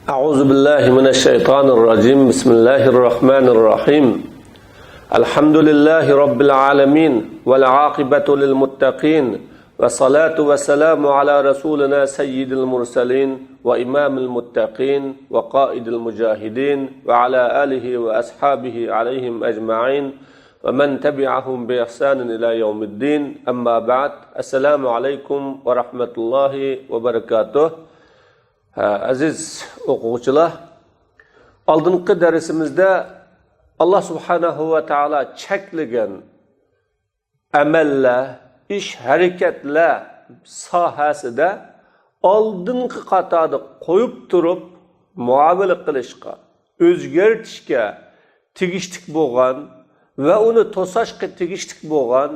أعوذ بالله من الشيطان الرجيم. بسم الله الرحمن الرحيم. الحمد لله رب العالمين والعاقبة للمتقين والصلاة والسلام على رسولنا سيد المرسلين وإمام المتقين وقائد المجاهدين وعلى آله وأصحابه عليهم أجمعين ومن تبعهم بإحسان إلى يوم الدين. أما بعد، السلام عليكم ورحمة الله وبركاته. Aziz o'quvchilar, oldingi darsimizda Alloh subhanahu va taolo cheklagan amallar, ish harakatlar sohasida oldingi qatorda qo'yib turib muomala qilishga, o'zgartishga tegishlik bo'lgan va uni to'sashga tegishlik bo'lgan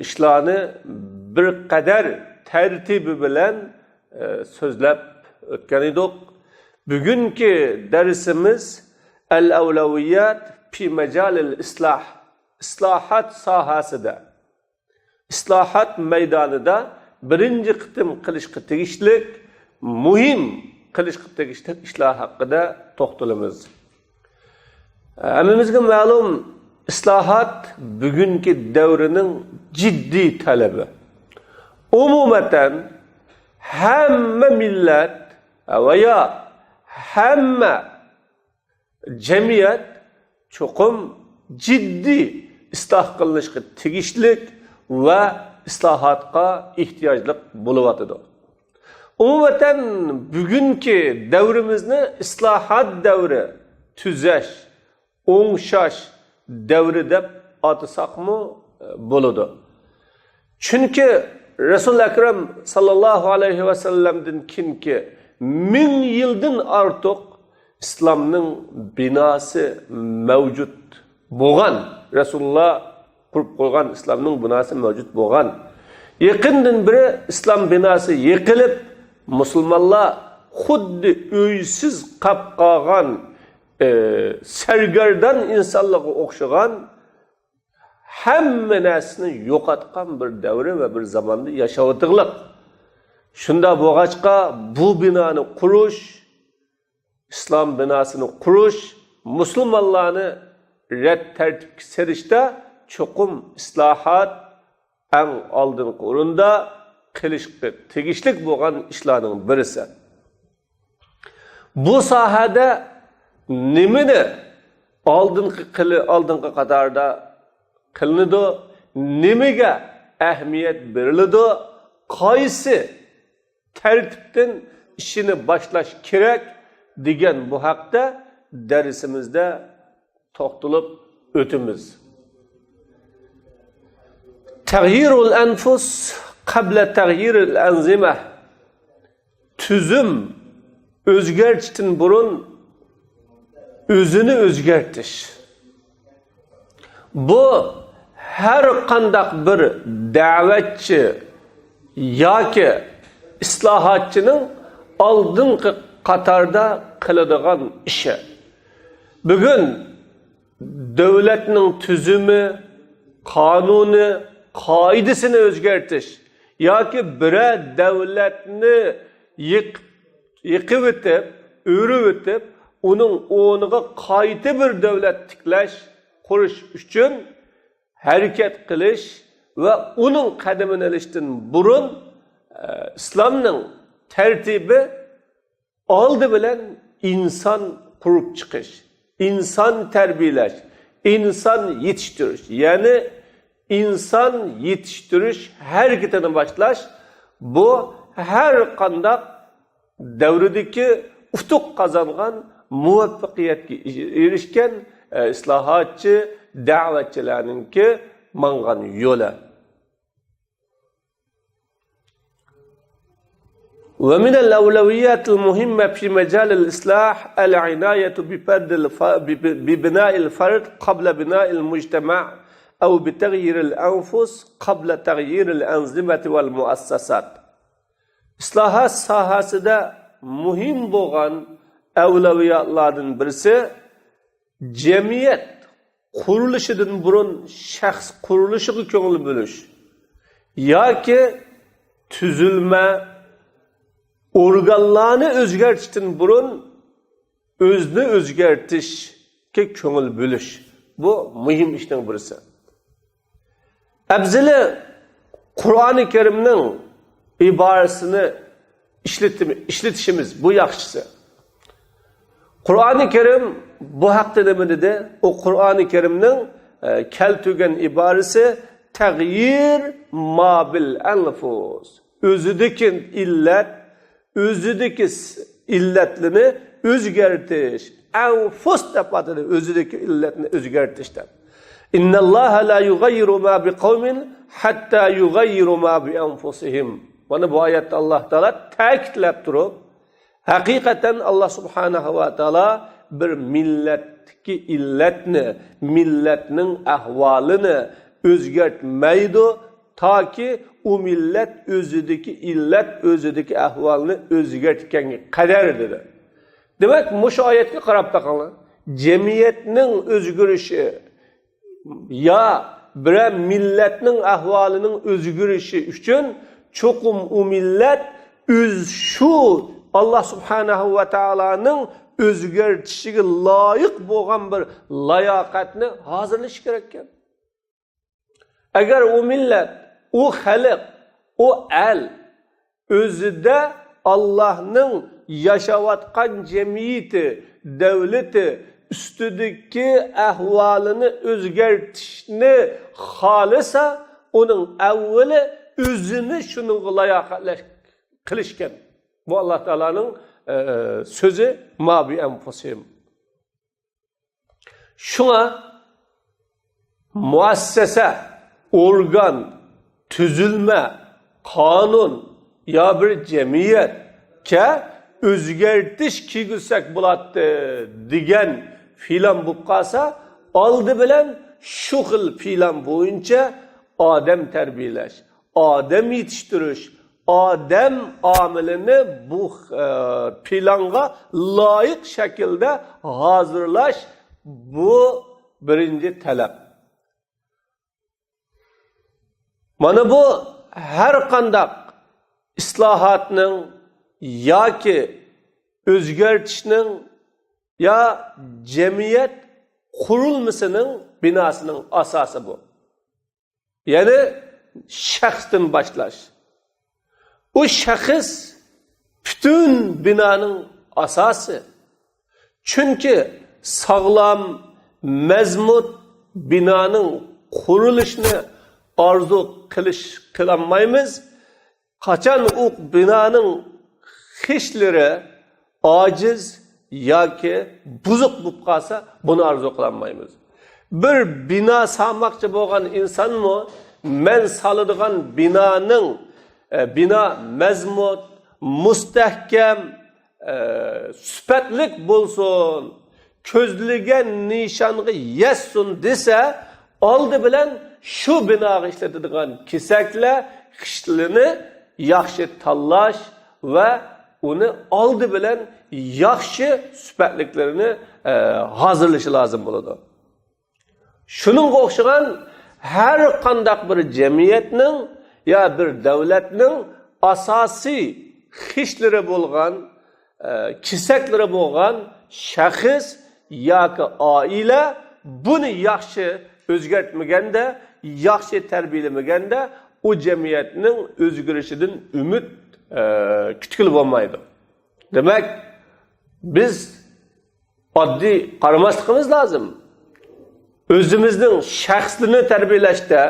ishlarni bir qadar tartibi bilan so'zlab o'tgan edik. Bugungi darsimiz al-avlaviyat fi majalil islah, islohot sohasida, islohot maydonida birinchi qitim qilishga tegishlik, muhim qilishga tegishli ishlar haqida to'xtalamiz. Hammamizga ma'lum, islohot bugungi davrining jiddiy talabi. Umuman hamma millat va yo hamma jamiyat cho'qim jiddiy isloh qilinishga tegishlik va islohotga ehtiyojliq bo'lyotidi. Umuman bugungi davrimizni islohot davri, tuzash, o'ngshash davri deb atasaqmi bo'ladi. Chunki Rasul Akram sallallohu alayhi vasallamdan keyingi 1000 yildan ortiq islomning binosi mavjud bo'lgan, Rasululloh qurib qo'ygan islomning binosi mavjud bo'lgan. Yaqindan biri islom binosi yiqilib, musulmonlar xuddi uysiz qolib qolgan sargardon insonlarga o'xshagan, hamma narsani yo'qotgan bir davri va bir zamonda yashayotganlik. Shunda bo'lg'achqa bu binoni qurish, islom binosini qurish, musulmonlarni rad tartibga selishda cho'qim islohot eng oldingi o'rinda qilishga tegishlik bo'lgan ishlarning birisi. Bu sohada nimani oldingi qatorda qilinadi, nimaga ahamiyat beriladi, qaysi tartibdan ishini boshlash kerak degan bu haqda darsimizda to'xtalib o'tamiz. تغيير الأنفس قبل تغيير الأنظمة. Tuzum o'zgartishdan burun o'zini o'zgartish. Bu har qandaq bir da'vatchi yoki islohotchining oldingi qatorda qiladigan ishi. Bugun davlatning tuzumi, qonuni, qoidasini o'zgartish yoki biror davlatni yiqib o'tib, o'rib o'tib, uning o'rniga qayta bir davlat tiklash, qurish uchun harakat qilish va uning qadamini olishdan burun islomning tartibi oldi bilan inson qurib chiqish, inson tarbiyalash, inson yetishtirish, ya'ni inson yetishtirish harakatini boshlash. Bu har qandaq davridagi utuq qozongan, muvaffaqiyatga erishgan islohotchi, da'vatchilarninki mangan yo'li. ومن الأولويات المهمة في مجال الإصلاح العناية ببناء الفرد قبل بناء المجتمع أو بتغيير الأنفس قبل تغيير الأنظمة والمؤسسات. Islohot sohasida muhim bo'lgan avlaviyatlardan birisi jamiyat qurilishidan burun shaxs qurilishiga ko'ngil bo'lish yoki tuzilma organlarni o'zgartishdan burun o'zini o'zgartirishga ko'ngil bo'lish. Bu muhim ishning birisi. Afzali Qur'oni Karimning iborasini ishlatishimiz bu yaxshisi. Qur'oni Karim bu haqda nima dedi? U Qur'oni Karimning keltirgan iborasi tag'yir ma bil anfus. O'zidagi illat, o'zidagi illatini o'zgartish. Anfus deb atadi, o'zidagi illatni o'zgartish deb. Innallaha la yughayyiru ma biqawmin hatta yughayyiru ma bi anfusihim. Mana bu oyatda Alloh taolo ta'kidlab turib, haqiqatan Alloh subhanahu va taolo bir millatdagi illatni, millatning ahvolini o'zgartmaydi, toki u millat o'zidagi illat, o'zidagi ahvolni o'zgartganga qadar dedi. Demak, mushu oyatga qarab baqinglar. Jamiyatning o'zgarishi yo bir millatning ahvolining o'zgarishi uchun cho'qim u millat o'z shu Alloh subhanahu va taoloning o'zgartishiga loyiq bo'lgan bir layoqatni hozirlash kerak ekan. Agar u millat, u xalq, u al o'zida Allohning yashayotgan jamiyati, davlati ustidagi ahvolini o'zgartishni xohlasa, uning avvali o'zini shunga layoqatlash qilishgan. Bu Alloh taoloning so'zi ma bi anfusihim. Shunga muassasa, organ, tuzilma, qonun yo bir jamiyatga o'zgartish kirgizsak bo'ladi degan plan bo'lib qolsa, oldi bilan shu xil plan bo'yicha odam tarbiyalash, odam yetishtirish, odam omilini bu planga loyiq shaklda hozirlash bu birinchi talab. Mana bu har qanday islohotning yoki o'zgartishning yo jamiyat qurilmasining binosining asosi bu. Ya'ni shaxsdan boshlash. U shaxs butun binoning asosi. Chunki sog'lom, mazmut binoning qurilishini orzu qilish qilolmaymiz. Qachon u binoning xishlari ojiz yoki buzuq bo'lib qolsa, buni orzu qilolmaymiz. Bir bino solmoqchi bo'lgan insonmi, men soladigan binoning bino mazmut, mustahkam, sifatlik bo'lsin, ko'zlagan nishonga yetsin desa, oldi bilan shu binoga ishlatadigan kesaklar, xishtlarni yaxshi tanlash va uni oldi bilan yaxshi sifatliklarini hozirlashi lozim bo'ladi. Shuningga o'xshagan har qanday bir jamiyatning yo bir davlatning asosiy xishlari bo'lgan, kesaklari bo'lgan shaxs yoki oila buni yaxshi o'zgartmaganda, yaxshi tarbiyalamaganda u jamiyatning o'zgarishidan umid kutkili bo'lmaydi. Demak, biz oddiy qaramasligimiz lozim. O'zimizning shaxsini tarbiyalashda,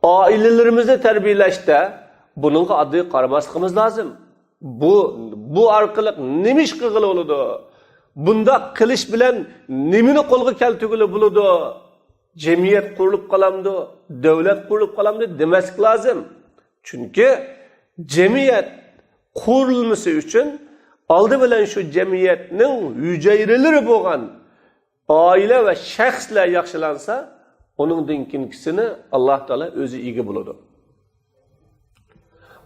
oilalarimizni tarbiyalashda buningga oddiy qaramasligimiz lozim. Bu orqali nima ish qilg'ili bo'ladi? Bunda qilish bilan nimani qo'lga keltirgili bo'ladi? Jamiyat qurilib qolamdi, davlat qurilib qolamdi demaslik lozim. Chunki jamiyat qurilmasi uchun oldi bilan shu jamiyatning hujayralari bo'lgan oila va shaxslar yaxshilansa, uningdan keyingisini Alloh taolo o'zi ega bo'ladi.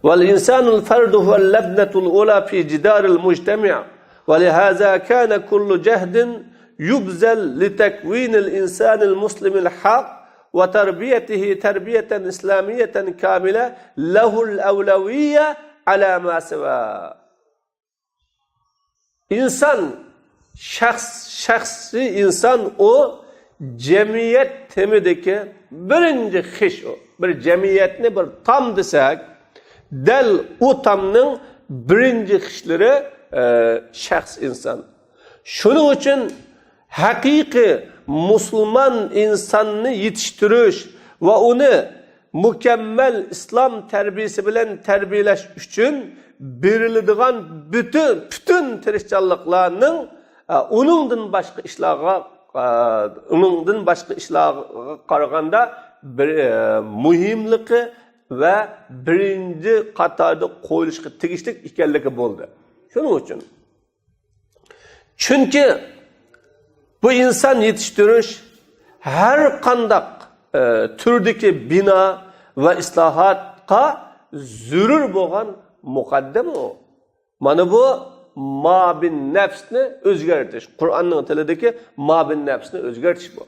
Val insanul fardu huwa al-labnatul ula fi jidaril mujtami' va lihaza kana kullu jahdin yubzal li takwinil insanil muslimil haq va tarbiyatihi tarbiyatan islamiyatan kamila lahul awlawiyya ala ma siwa. İnsan Shaxsiy inson u jamiyat temidagi birinchi xish u. Bir jamiyatni bir tom desak, dal u tomning birinchi xishlari shaxs inson. Shuning uchun haqiqiy musulmon insonni yetishtirish va uni mukammal islom tarbiyasi bilan tarbiyalash uchun beriladigan butun tirishchanliklarning uningdan boshqa ishlarga qaraganda bir muhimligi va birinchi qatorda qo'yilishga tegishli ekanligi bo'ldi. Shuning uchun, chunki bu inson yetishtirish har qandaq turdagi bino va islohotga zarur bo'lgan muqaddam u. Mana bu mabin nafsni o'zgartirish, Qur'onning tilidagi mabin nafsni o'zgartirish bu.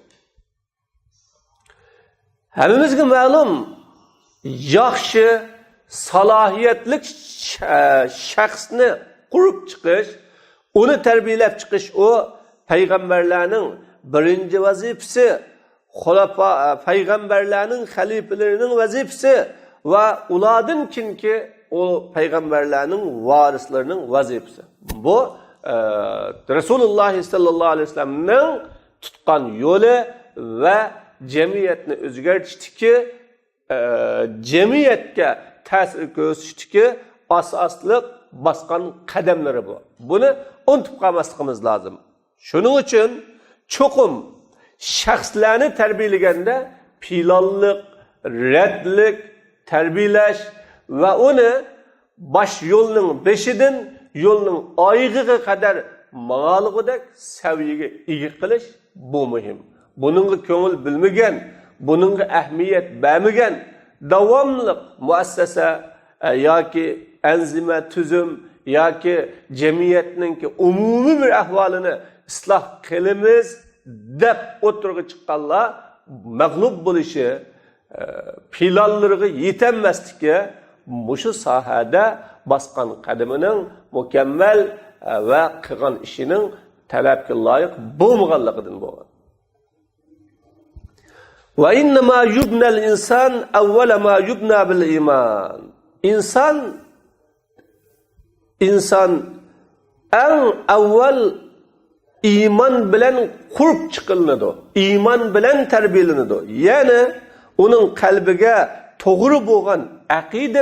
Hammamizga ma'lum, yaxshi salohiyatli shaxsni qurib chiqish, uni tarbiyalab chiqish u payg'ambarlarning birinchi vazifasi, xulafa payg'ambarlarning xalifalarining vazifasi va ulardan keyingi u payg'ambarlarning varislarining vazifasi. Bu Rasululloh sallallohu alayhi vasallamning tutgan yo'li va jamiyatni o'zgartishdagi, jamiyatga ta'sir ko'rsatishdagi asosli bosgan qadamlari bu. Buni unutib qolmasligimiz lozim. Shuning uchun cho'qim shaxslarni tarbiyalaganda planliq, radlik tarbiyalash va uni bosh yo'lning beshidan yo'lning oyog'iga qadar mang'alig'idek saviyaga ega qilish bu muhim. Buningga ko'ngil bilmagan, buningga ahamiyat bermagan davomli muassasa yoki anzima tuzum yoki jamiyatninki umumiy bir ahvolini isloh qilamiz deb o'tirg'i chiqqanlar mag'lub bo'lishi, planlariga yetolmasligi mushu sohada bosgan qadamining mukammal va qilgan ishining talabga loyiq bo'lmaganligidan bo'lgan. Va innama yubnal inson avvala ma yubna bil iymon. Inson eng avval iymon bilan qurib chiqilinadi, iymon bilan tarbiyalanadi. Ya'ni uning qalbiga to'g'ri bo'lgan aqida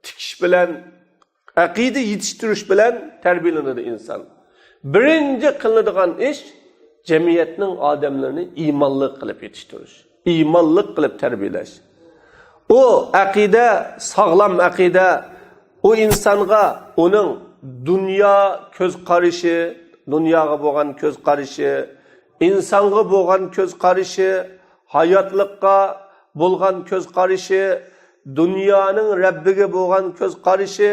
tikish bilan, aqida yetishtirish bilan tarbiyalanadi inson. Birinchi qilinadigan ish jamiyatning odamlarini iymonli qilib yetishtirish, iymonli qilib tarbiyalash. U aqida, sog'lom aqida u insonga uning dunyo ko'z qarashi, dunyoga bo'lgan ko'z qarashi, insonga bo'lgan ko'z qarashi, hayotlikqa bo'lgan ko'z qarashi, dunyoning Rabbiga bo'lgan ko'z qarashi,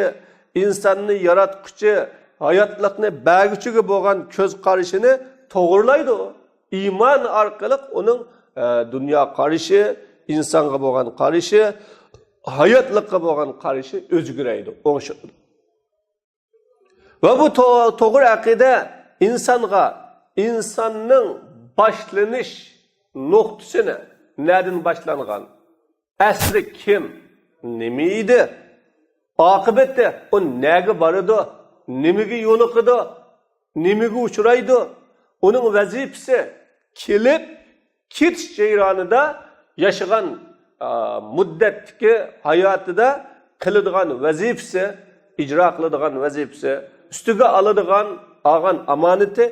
insonni yaratquchi, hayotlikni berguchiga bo'lgan ko'z qarashini to'g'rilaydi. Iymon orqali uning dunyo qarashi, insonga bo'lgan qarashi, hayotlikqa bo'lgan qarashi o'zgaraydi. Va bu to'g'ri aqida insonga insonning boshlanish nuqtasini, nereden boshlangan, asli kim, nima edi, oqibati u naga boradi, nimaga yo'liqidi, nimaga uchraydi, uning vazifasi kelib ketish jarayonida yashagan muddatdagi hayotida qiladigan vazifasi, ijro qiladigan vazifasi, ustiga oladigan olgan omonati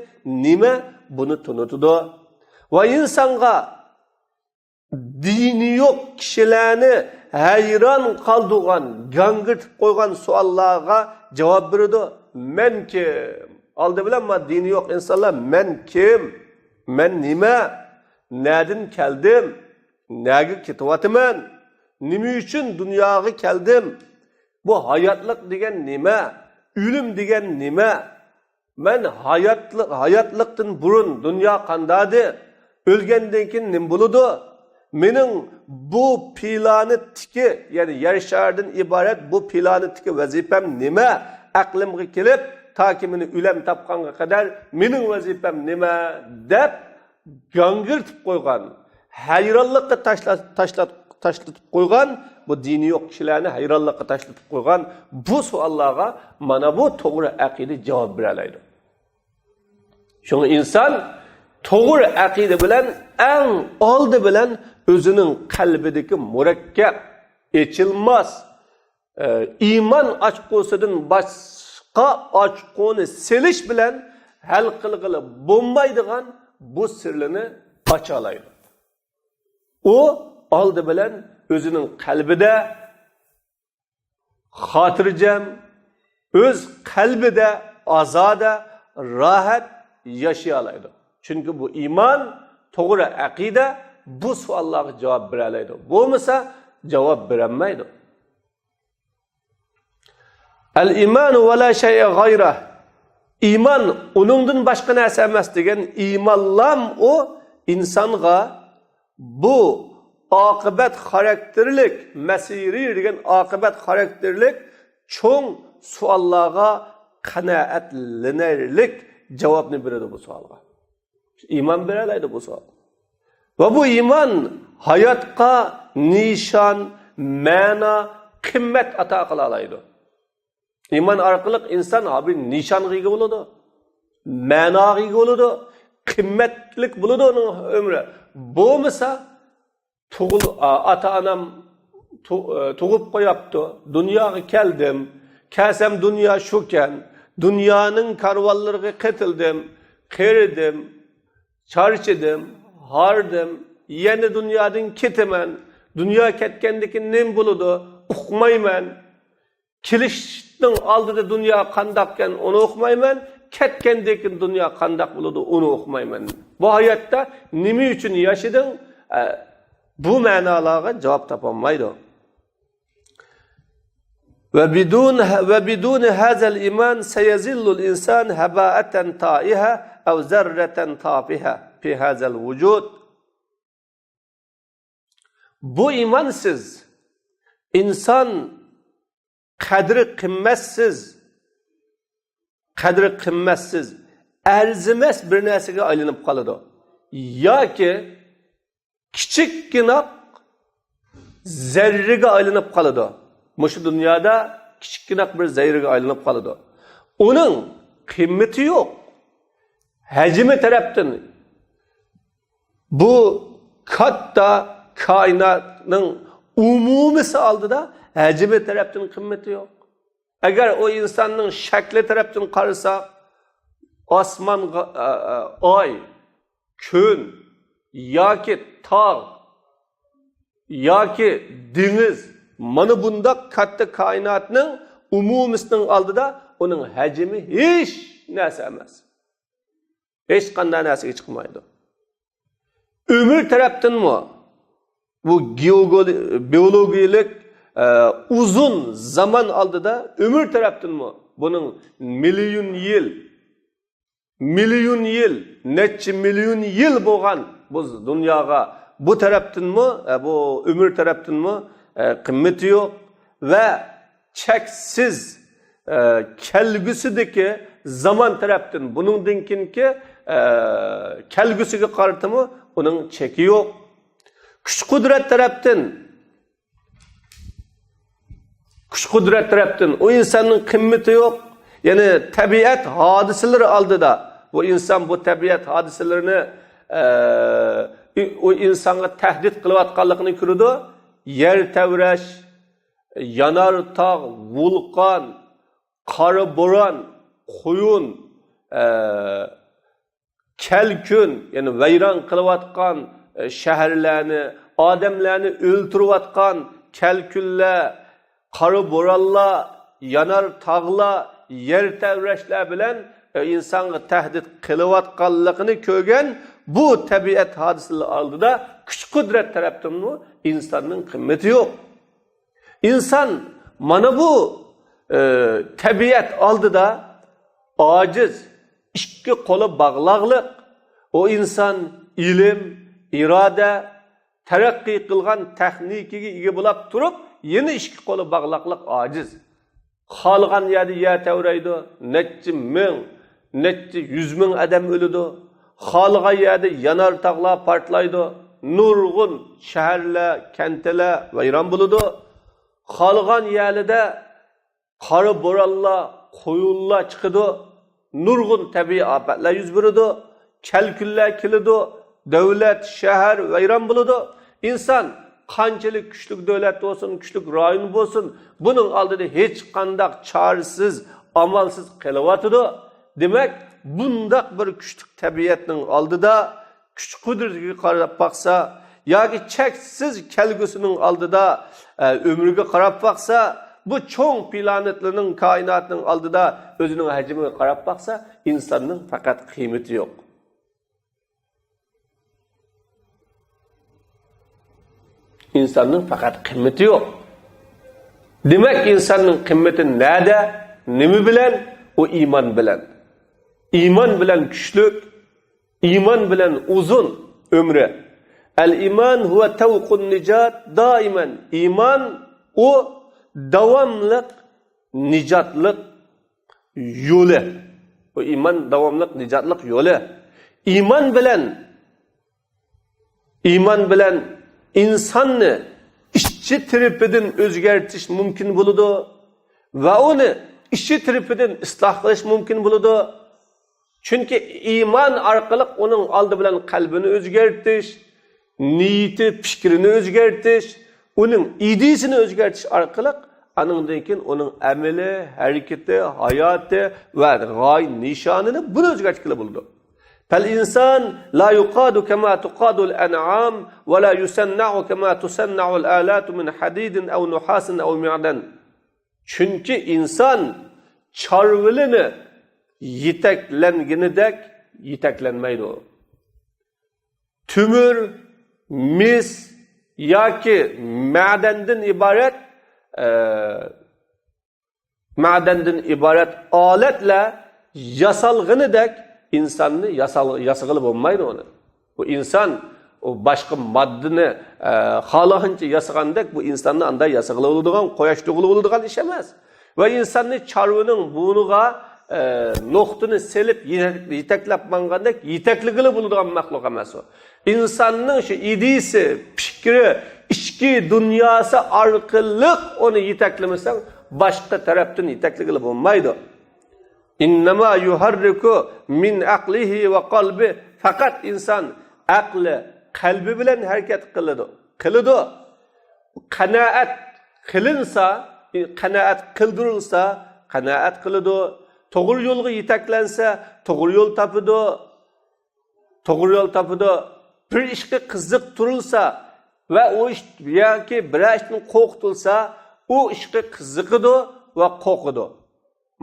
nima, buni tunutadi. Va insonga dini yo'q kishilarni hayron qoldirgan, gangirtib qo'ygan savollarga javob beradi. Men kim? Oldi bilan ma dini yo'q insonlar men kim? Men nima? Nadin keldim? Naga ketyapman? Nima uchun dunyoga keldim? Bu hayotlik degan nima? O'lim degan nima? Men hayotlikdan burun dunyo qandadi? O'lgandan keyin nima bo'ladi? Mening bu planetdagi, ya'ni yer sharidan iborat bu planetdagi vazifam nima? Aqlimga kelib, تاكى مېنى ئۆلەم تاپقانغا قەدەر مېنىڭ ۋەزىپەم نېمە دەپ گاڭگىرىتىپ قويغان، ھەيرانلىققا تاشلىتىپ قويغان، بۇ دىنى يوق كىشىلەرنى ھەيرانلىققا تاشلىتىپ قويغان بۇ سوئاللارغا مانا بۇ توغرا ئەقىدە جاۋاب بېرەلەيدۇ. شۇڭا ئىنسان توغرا ئەقىدە بىلەن ئەڭ ئالدى بىلەن ئۆزىنىڭ قەلبىدىكى مۇرەككەپ، ئېچىلماس ئىمان ئاچقۇسىدىن باشقا ئاچقۇنى سېلىش بىلەن ھەل قىلغىلى بولمايدىغان بۇ سىرلىرىنى ئاچالايدۇ. ئۇ ئالدى بىلەن ئۆزىنىڭ قەلبىدە خاتىرجەم، ئۆز قەلبىدە ئازادە، راھەت ياشىيالايدۇ. چۈنكى بۇ ئىمان، توغرا ئەقىدە بۇ سوئاللارغا جاۋاب بېرەلەيدۇ. بولمىسا جاۋاب بېرەلمەيدۇ. ئەل ئىمانۇ ۋە لا شەيئە غەيرە. ئىمان ئۇنىڭدىن باشقا نەرسە ئەمەس دېگەن ئىمانلام ئۇ ئىنسانغا بۇ ئاقىبەت خاراكتېرلىك، مەسىرى دېگەن ئاقىبەت خاراكتېرلىك چوڭ سوئاللارغا قانائەتلىنەرلىك جاۋابنى بېرىدۇ بۇ سوئالغا. ئىمان بېرەلەيدۇ بۇ سوئال. ۋە بۇ ئىمان ھاياتقا نىشان، مەنا، قىممەت ئاتا قىلالايدۇ. ئىمان ئارقىلىق ئىنسان بىر نىشانغا ئىگە بولىدۇ، مەناغا ئىگە بولىدۇ، قىممەتلىك بولىدۇ ئۇنىڭ ئۆمرى. بولمىسا تۇغۇل ئاتا-ئانام تۇغۇپ قوياپتۇ، دۇنياغا كەلدىم، كەلسەم دۇنيا شۇكەن، دۇنيانىڭ كارۋانلىرىغا قېتىلدىم، قېرىدىم، چارچىدىم، ھاردىم، يەنە دۇنيادىن كېتىمەن، دۇنيا كەتكەندىكىن نېمە بولىدۇ، ئۇقمايمەن. كېلىشنىڭ ئالدىدا دۇنيا قانداقكەن ئۇنى ئۇقمايمەن، كەتكەندىن كېيىن دۇنيا قانداق بولىدۇ ئۇنى ئۇقمايمەن. بۇ ھاياتتا نېمە ئۈچۈن ياشىدىڭ؟ بۇ مەنالارغا جاۋاب تاپالمايدۇ. ۋە بىدۇن ھازال ئىمان سەيەزىللۇل ئىنسان ھەبائەتەن تائىھە ئەۋ زەررەتەن تافىھە فى ھازال ۋۇجۇد. بۇ ئىمانسىز ئىنسان قەدرى قىممەتسىز، قەدرى قىممەتسىز، ئەرزىمەس بىر نەرسىگە ئايلىنىپ قالىدۇ ياكى كىچىككىنە زەررىگە ئايلىنىپ قالىدۇ. مۇشۇ دۇنيادا كىچىككىنە بىر زەررىگە ئايلىنىپ قالىدۇ. ئۇنىڭ قىممىتى يوق. ھەجمى تەرەپتىن بۇ كاتتا كائىناتنىڭ ئومۇمىسى ئالدىدا ھەجمى تەرەپتىن قىممىتى يوق. ئەگەر ئۇ ئىنساننىڭ شەكلى تەرەپتىن قارىساق، ئاسمان، ئاي، كۈن ياكى تاغ ياكى دېڭىز مانا بۇنداق كاتتا كائىناتنىڭ ئومۇمىسىنىڭ ئالدىدا ئۇنىڭ ھەجمى ھېچ نەرسە ئەمەس. ھېچقانداق نەرسىگە چىقمايدۇ. ئۆمۈر تەرەپتىنمۇ بۇ بىئولوگىيەلىك ئۇزۇن زامان ئالدىدا ئۆمۈر تەرەپتىنمۇ بۇنىڭ مىليون يىل، مىليون يىل، نەچچە مىليون يىل بولغان بۇ دۇنياغا بۇ تەرەپتىنمۇ بۇ ئۆمۈر تەرەپتىنمۇ قىممىتى يوق ۋە چەكسىز كەلگۈسىدىكى زامان تەرەپتىن بۇنىڭدىن كېيىنكى كەلگۈسىگە قارىتىمۇ ئۇنىڭ چېكى يوق. كۈچ-قۇدرەت تەرەپتىن كۈچ-قۇدرەت تەرەپتىن ئۇ ئىنساننىڭ قىممىتى يوق. يەنى تەبىئەت ھادىسىلىرى ئالدىدا بۇ ئىنسان بۇ تەبىئەت ھادىسىلىرىنى ئۇ ئىنسانغا تەھدىت قىلىۋاتقانلىقىنى كۆرىدۇ. يەر تەۋرەش، يانار تاغ، ۋولقان، قارا بوران، قويۇن، كەلكۈن، يەنى ۋەيران قىلىۋاتقان شەھەرلەرنى، ئادەملەرنى ئۆلتۈرۈۋاتقان كەلكۈنلەر، قارا بورانلار، يانار تاغلار، يەر تەۋرەشلەر بىلەن ئىنسانغا تەھدىت قىلىۋاتقانلىقىنى كۆرگەن بۇ تەبىئەت ھادىسىلىرى ئالدىدا كۈچ-قۇدرەت تەرەپتىنمۇ ئىنساننىڭ قىممىتى يوق. ئىنسان مانا بۇ تەبىئەت ئالدىدا ئاجىز، ئىككى قولى باغلاقلىق. ئۇ ئىنسان ئىلىم، ئىرادە، تەرەققىي قىلغان تېخنىكىگە ئىگە بولاپ تۇرۇپ، يەنە ئىككى قولى باغلاقلىق ئاجىز. Xohlagan yerda yer tavraydi, necha ming, necha yuz ming odam o'ladi. Xohlagan yerda yanar tog'lar portlaydi, nurg'un shaharlar, kentlar vayron bo'ladi. Xohlagan yerda qora bo'ronlar, qo'yunlar chiqadi, nurg'un tabiiy ofatlar yuz beradi, kalkunlar keladi, davlat, shahar vayron bo'ladi. Inson qanchalik kuchli davlat bo'lsin, kuchli rayon bo'lsin, buning oldida hech qanday chorasiz, amalsiz qilyotidi. Demak, bundaq bir kuchli tabiatning oldida kuch qudratiga qarab boqsa yoki cheksiz kelgusining oldida umriga qarab boqsa, bu cho'ng planetlarning, koinotning oldida o'zining hajmiga qarab boqsa, insonning faqat qiymati yo'q. İnsanın faqat qiymati yo'q. Demak, insonning qiymati nada? Nima bilan? U iymon bilan. İymon bilan kuchlik, iymon bilan uzun umri. El-iymon huwa tawqun nijot doiman. İymon u davomliq nijotliq yo'li. U iymon davomliq nijotliq yo'li. İymon bilan insonni ishchi tarafidan o'zgartirish mumkin bo'ladi va uni ishchi tarafidan isloh qilish mumkin bo'ladi. Chunki iymon orqali uning oldi bilan qalbini o'zgartirish, niyati, fikrini o'zgartirish, uning ideyasini o'zgartirish orqali aningdan keyin uning amali, harakati, hayoti va g'oya nishonini buni o'zgartirgani bo'ladi. فالإنسان لا يقاد كما تقاد الأنعام ولا يصنع كما تصنع الآلات من حديد أو نحاس أو معدن. Çünkü insan çarvılını yeteklenginidek yeteklenmeydi o. Tümür, mis yoki madenden iborat aletle yasalg'inidek insonni yasag'ili bo'lmaydi uni. Bu inson u boshqa moddani xohlagancha yasagandek bu insonni anday yasag'ili bo'ladigan, qo'yash tug'ili bo'ladigan ish emas. Va insonni chorvaning bo'niga no'xtini selib yetaklab mangandek yetakligili bo'ladigan maxluq emas u. Insonning shu ideyasi, fikri, ichki dunyosi orqali uni yetaklamasang boshqa tarafdan yetakligili bo'lmaydi. İnnemâ yuharriku min aqlihi va qalbi. Faqat inson aqli, qalbi bilan harakat qiladi. Qiladi. Qanoat qilinsa, qanoat qildirilsa, qanoat qiladi. To'g'ri yo'lga yetaklansa, to'g'ri yo'l topadi. To'g'ri yo'l topadi. Bir ishga qiziq turilsa va u ish yoki bir ishdan qo'rqitilsa, u ishga qiziqadi va qo'rqadi.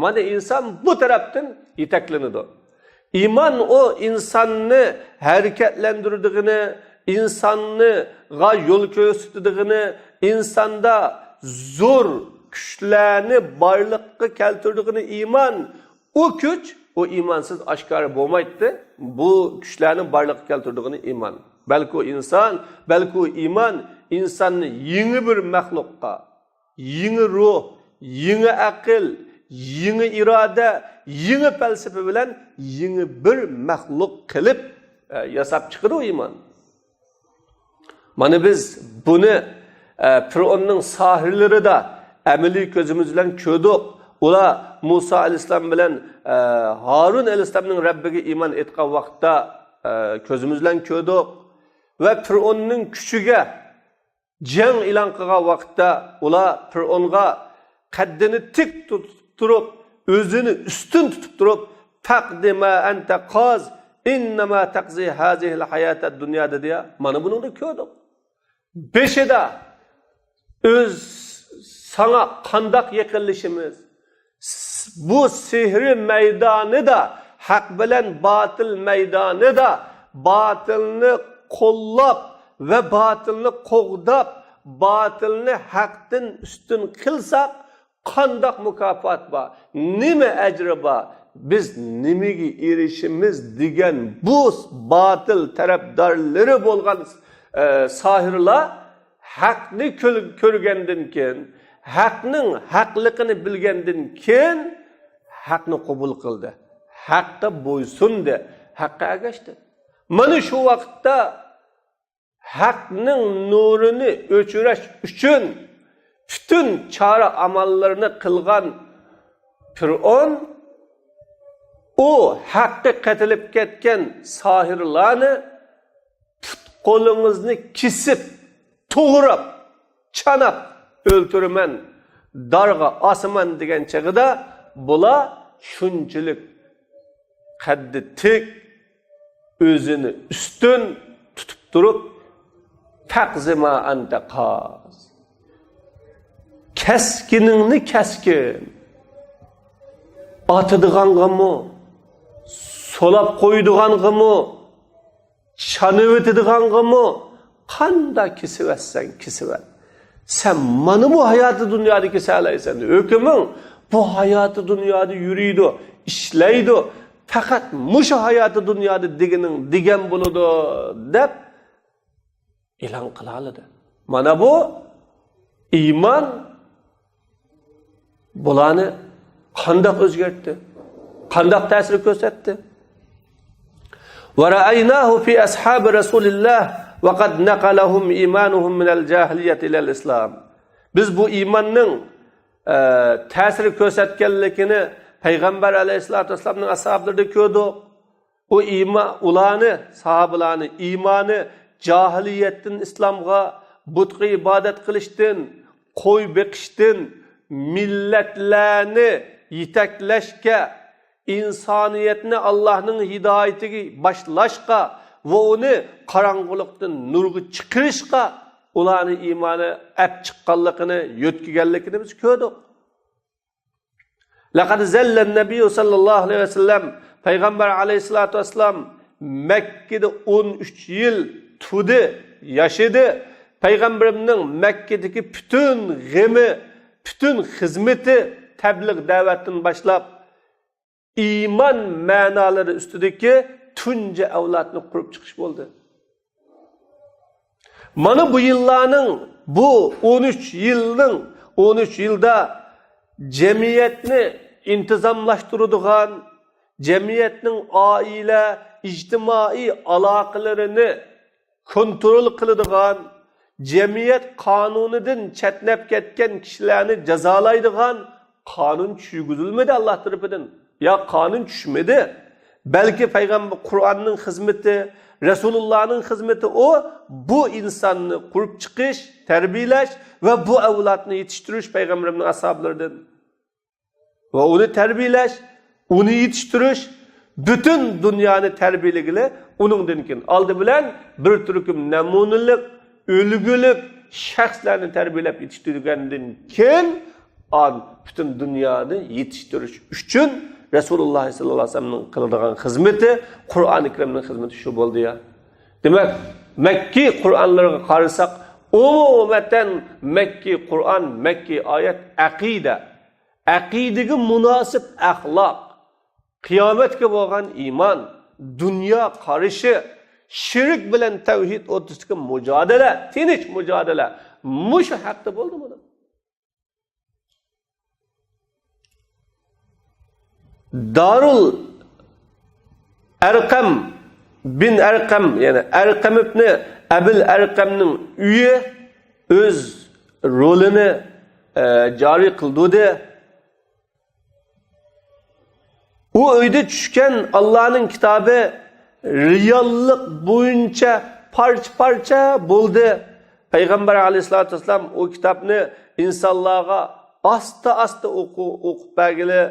Mana inson bu tarafdan yetaklanadi. İmon o insonni harakatlantirdig'ini, insonni yo'l ko'rsatdig'ini, insonda zo'r kuchlarni borliqqa keltirdig'ini iymon, u kuch u iymonsiz oshkora bo'lmaydi. Bu kuchlarni borliqqa keltirdig'ini iymon. Balki u inson, balki u iymon insonni yangi bir maxluqqa, yangi ruh, yangi aql, yangi iroda, yangi falsafa bilan yangi bir maxluq qilib yasab chiqadi u iymon. Mana biz buni Firavunning sohirlarida amaliy ko'zimiz bilan ko'rdik. Ular Musa alayhissalom bilan Harun alayhissalomning Rabbiga iymon etgan vaqtda ko'zimiz bilan ko'rdik va Firavunning kuchiga jang e'lon qilgan vaqtda ular Firavunga qaddini tik tutib turib, o'zini ustun tutib turib, taqdima anta qoz innama taqzi hazihil hayatad dunya dedi. Mana buni da ko'rdik. Beshida o'z sana qandoq yaqinlashimiz, bu sehri maydonida, haq bilan botil maydonida botilni qo'llab va botilni qo'g'dab, botilni haqdan ustun qilsak qandoq mukofot bor, nima ajri bor, biz nimaga erishimiz degan bu botil tarafdorlari bo'lgan sohirlar haqni ko'rgandan keyin, Haqning haqligini bilgandan keyin haqni qabul qildi. Haqqa bo'ysundi, haqqa ergashdi. Mana shu vaqtda haqning nurini o'chirish uchun butun chora amallarni qilgan Fir'on u haqqa qatilib ketgan sohirlarni put qo'lingizni kesib, to'g'rab, chanab o'ltiraman, darg'a osaman degan chig'ida bular shunchalik qaddi tik o'zini ustun tutib turib taqzima anta qaz, keskiningni keskin, atadiganmi, solab qo'ydiganmi, chanib o'tadiganmi, qanda kesiversan kesiver. Sen mana bu hayotı dunyoda kesalaysan. Hukming bu hayotı dunyoda yuriydi, ishlaydi. Faqat mushu hayotı dunyoda deganing degan bo'ladi deb e'lon qila oladi. Mana bu iymon bularni qandoq o'zgartdi? Qandoq ta'sir ko'rsatdi? Va ra'aynahu fi ashabi rasulillah va qad naqalahum imanuhum min al-jahiliyyati ila al-islam. Biz bu iymonning ta'sir ko'rsatganligini payg'ambar alayhissalatu vassalamning ashablarida ko'rdik. U iymon ularni, sahobalarni iymoni jahiliyatdan islomga, butga ibodat qilishdan, qo'y beqishdan, millatlarni yetaklashga, insoniyatni Allohning hidoyatiga boshlashga va uni qorong'ulikdan nurga chiqarishga ularni iymoni ap chiqqanligini, yo'tkaganligini biz ko'rdik. Laqad zalla an-nabiy sallallohu alayhi vasallam, payg'ambar alayhissalatu vassalam Makkada 13 yil tudi, yashadi. Payg'ambarimning Makkadagi butun g'imi, butun xizmati tabliğ da'vatdan boshlab iymon ma'nolari ustidagi tunji avlodni qurib chiqish bo'ldi. Mana bu yillarning, bu 13 yilning, 13 yilda jamiyatni intizomlashtiradigan, jamiyatning oila, ijtimoiy aloqalarini kontrol qiladigan, jamiyat qonunidan chetnab ketgan kishilarni jazolaydigan qonun tushgizilmadi Alloh tarafidan. Ya qonun tushmadi. Balki payg'ambar Qur'onning xizmati, Rasulullohning xizmati u bu insonni qurib chiqish, tarbiyalash va bu avlodni yetishtirish payg'ambarimning ashablaridan. Va uni tarbiyalash, uni yetishtirish, butun dunyoni tarbiyaligili uningdan keyin oldi bilan bir turkum namunalik, o'lgulik shaxslarni tarbiyalab yetishtirgandan keyin an butun dunyoni yetishtirish uchun Rasululloh sallallohu alayhi vasallamning qiladigan xizmati, Qur'oni Karimning xizmati shu bo'ldi ya. Demak, Makki Qur'onlarga qarasak, umuman Makki Qur'on, Makki oyat aqida, aqidaga munosib axloq, qiyomatga bo'lgan iymon, dunyo qarashi, shirk bilan tavhid o'rtasidagi mujodala, tinch mujodala, mushu haqda bo'ldi buni. Darul Arqam bin Arqam, ya'ni Arqam ibn Abil Arqamning uyi o'z rolini joriy qildi. U uyda tushgan Allohning kitobi reallik bo'yicha parcha-parcha bo'ldi. Payg'ambar alayhissalatu vassalam u kitobni insonlarga asta-asta o'qib bergili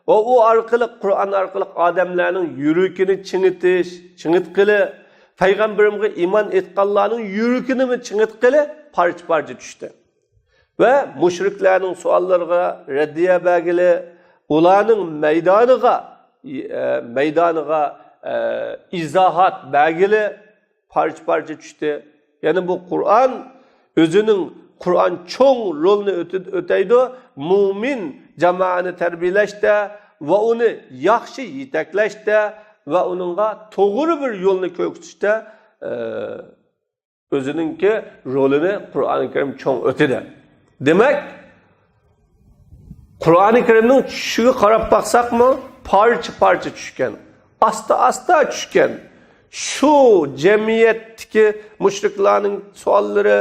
va u orqali Qur'on orqali odamlarning yuragini chingitish, chingitqili, payg'ambarimga iymon etganlarning yuragini chingitqili parcha-parcha tushdi. Va mushriklarning savollariga raddiya bergili, ularning maydoniga izohat bergili parcha-parcha tushdi. Ya'ni bu Qur'on o'zining Qur'on cho'ng rolni o'taydi mo'min jamoani tarbiyalashda va uni yaxshi yetaklashda va uningga to'g'ri bir yo'lni ko'rsatishda o'zininki rolini Qur'oni Karim cho'ng o'tadi. Demak, Qur'oni Karimning tushishiga qarab baqsaqmi, parcha parcha tushgan, asta asta tushgan. Shu jamiyatdagi mushriklarning savollari,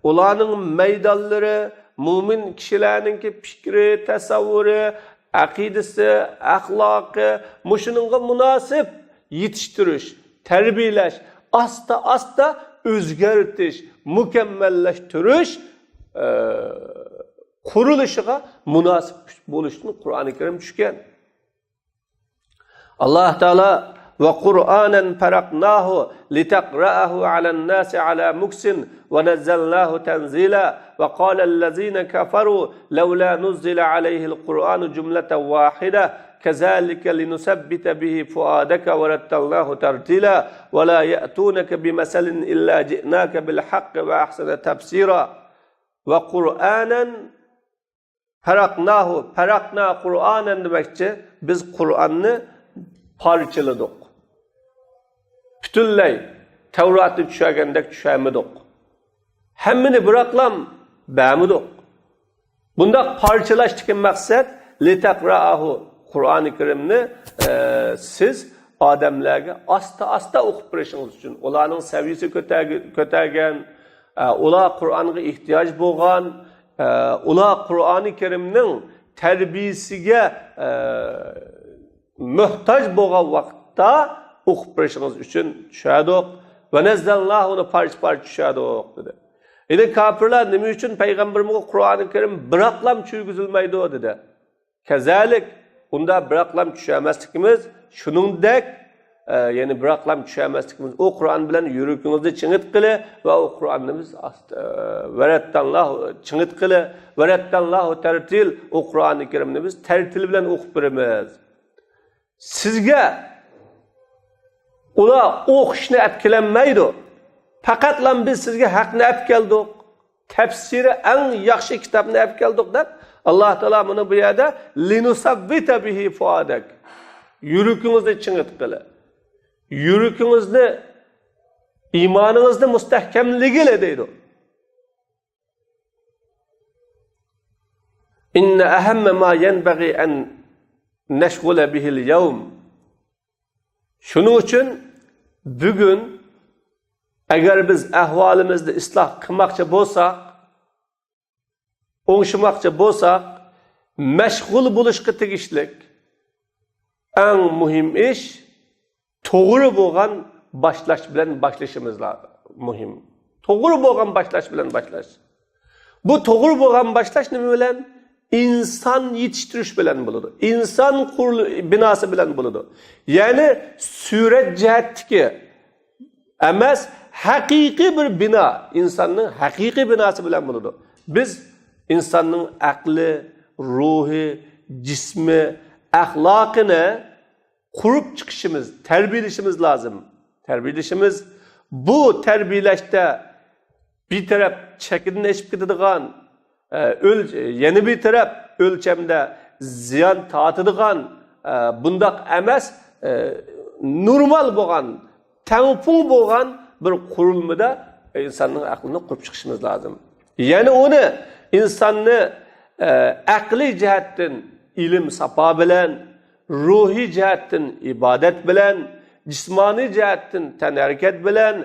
ularning maydonlari, mo'min kishilarninki fikri, tasavvuri, aqidasi, axloqi, mushuningga munosib yetishtirish, tarbiyalash, asta asta o'zgartish, mukammallashtirish qurilishiga munosib bo'lishni Qur'oni Karim tushgan. Alloh taolo va Qur'anan faraqnahu litaqra'ahu 'alan nasi 'ala muksin va nazzalnahu tanzila va qala allazina kafaru laula nuzzila 'alayhi al-Qur'anu jumlatan wahida kazalika linusabbita bihi fuadaka va rattalnahu tartila va la ya'tunaka bimasalin illa ji'naka bil haqqi va ahsana tafsira. Va Qur'anan faraqnahu, faraqna Qur'anan demakchi, biz Qur'onni parçaladık. Bütünley Tevrat'ı düşergendek düşermedik. Hemmini bıraklam bermedik. Bunda parçalaştık maksat litakra'ahu, Kur'an-ı Kerim'ni siz adamlarga asta asta o'qib berishingiz uchun, ularning saviyasi ko'targan, ular Qur'onga ehtiyoj bo'lgan, ular Qur'oni Karimning tarbiyasiga muhtoj bo'lgan vaqtda o'qib berishingiz uchun tushadik. Va nazzalnahu parcha parcha tushadik dedi. Endi kofirlar nima uchun payg'ambarimizga Qur'oni Karim biroqlam tushirgizilmaydi dedi. Kazalik unda biroqlam tushamasligimiz, shuningdek ya'ni biroqlam tushamasligimiz, u Qur'on bilan yuragingizni chingitqili va u Qur'onni biz varattallohu chingitqili, varattallohu tartil, u Qur'oni Karimni biz tartil bilan o'qib beramiz. Sizga ular o'qishni olib kelanmaydi. Faqatlam biz sizga haqni olib keldik. Tafsiri eng yaxshi kitobni olib keldik deb Alloh taolo buni bu yerda linusabbita bihi fuadak. Yuragingizni chingitqili. Yuragingizni, iymoningizni mustahkamligili deydi. Inna ahamma ma yanbaghi an nashghula bihi al-yawm. Shuning uchun bugun agar biz ahvolimizni isloh qilmoqchi bo'lsak, o'ngishmoqchi bo'lsak, mashg'ul bo'lishga tegishlik eng muhim ish to'g'ri bo'lgan boshlash bilan boshlashimiz muhim. To'g'ri bo'lgan boshlash bilan boshlash. Bu to'g'ri bo'lgan boshlash nima bilan? İnsan yetiştirish bilan bo'ladi. İnsan binosi bilan bo'ladi. Ya'ni surat jihatdagi emas, haqiqiy bir bino, insonning haqiqiy binosi bilan bo'ladi. Biz insonning aqli, ruhi, jismi, axloqini qurib chiqishimiz, tarbiyalashimiz lozim. Tarbiyalashimiz, bu tarbiyalashda bir taraf chekidan eshib ketadigan, yana bir taraf o'lchamda ziyon tortadigan, bundoq emas, normal bo'lgan, tangpung bo'lgan bir qurilmada insonning aqlini qurib chiqishimiz lozim. Ya'ni uni insonni aqliy jihatdan ilm sapo bilan, ruhiy jihatdan ibodat bilan, jismoniy jihatdan tan harakat bilan,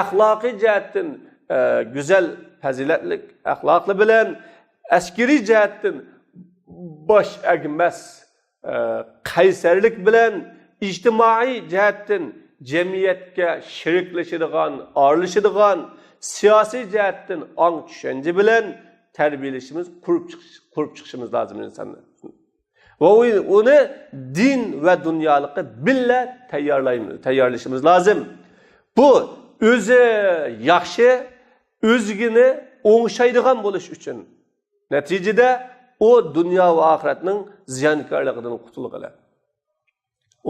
axloqiy jihatdan go'zal fazilatli axloqli bilan, askariy jihatdan bosh egmas qaysarlik bilan, ijtimoiy jihatdan jamiyatga sheriklashadigan, aralashadigan, siyosiy jihatdan ong tushuncha bilan tarbiyalashimiz, qurib chiqishimiz lozim insonni. Va uni din va dunyolikqa billa tayyorlashimiz lozim. Bu o'zi yaxshi, o'zigini o'ngshaydigan bo'lish uchun. Natijada u dunyo va oxiratning ziyonkorligidan qutulg'ili.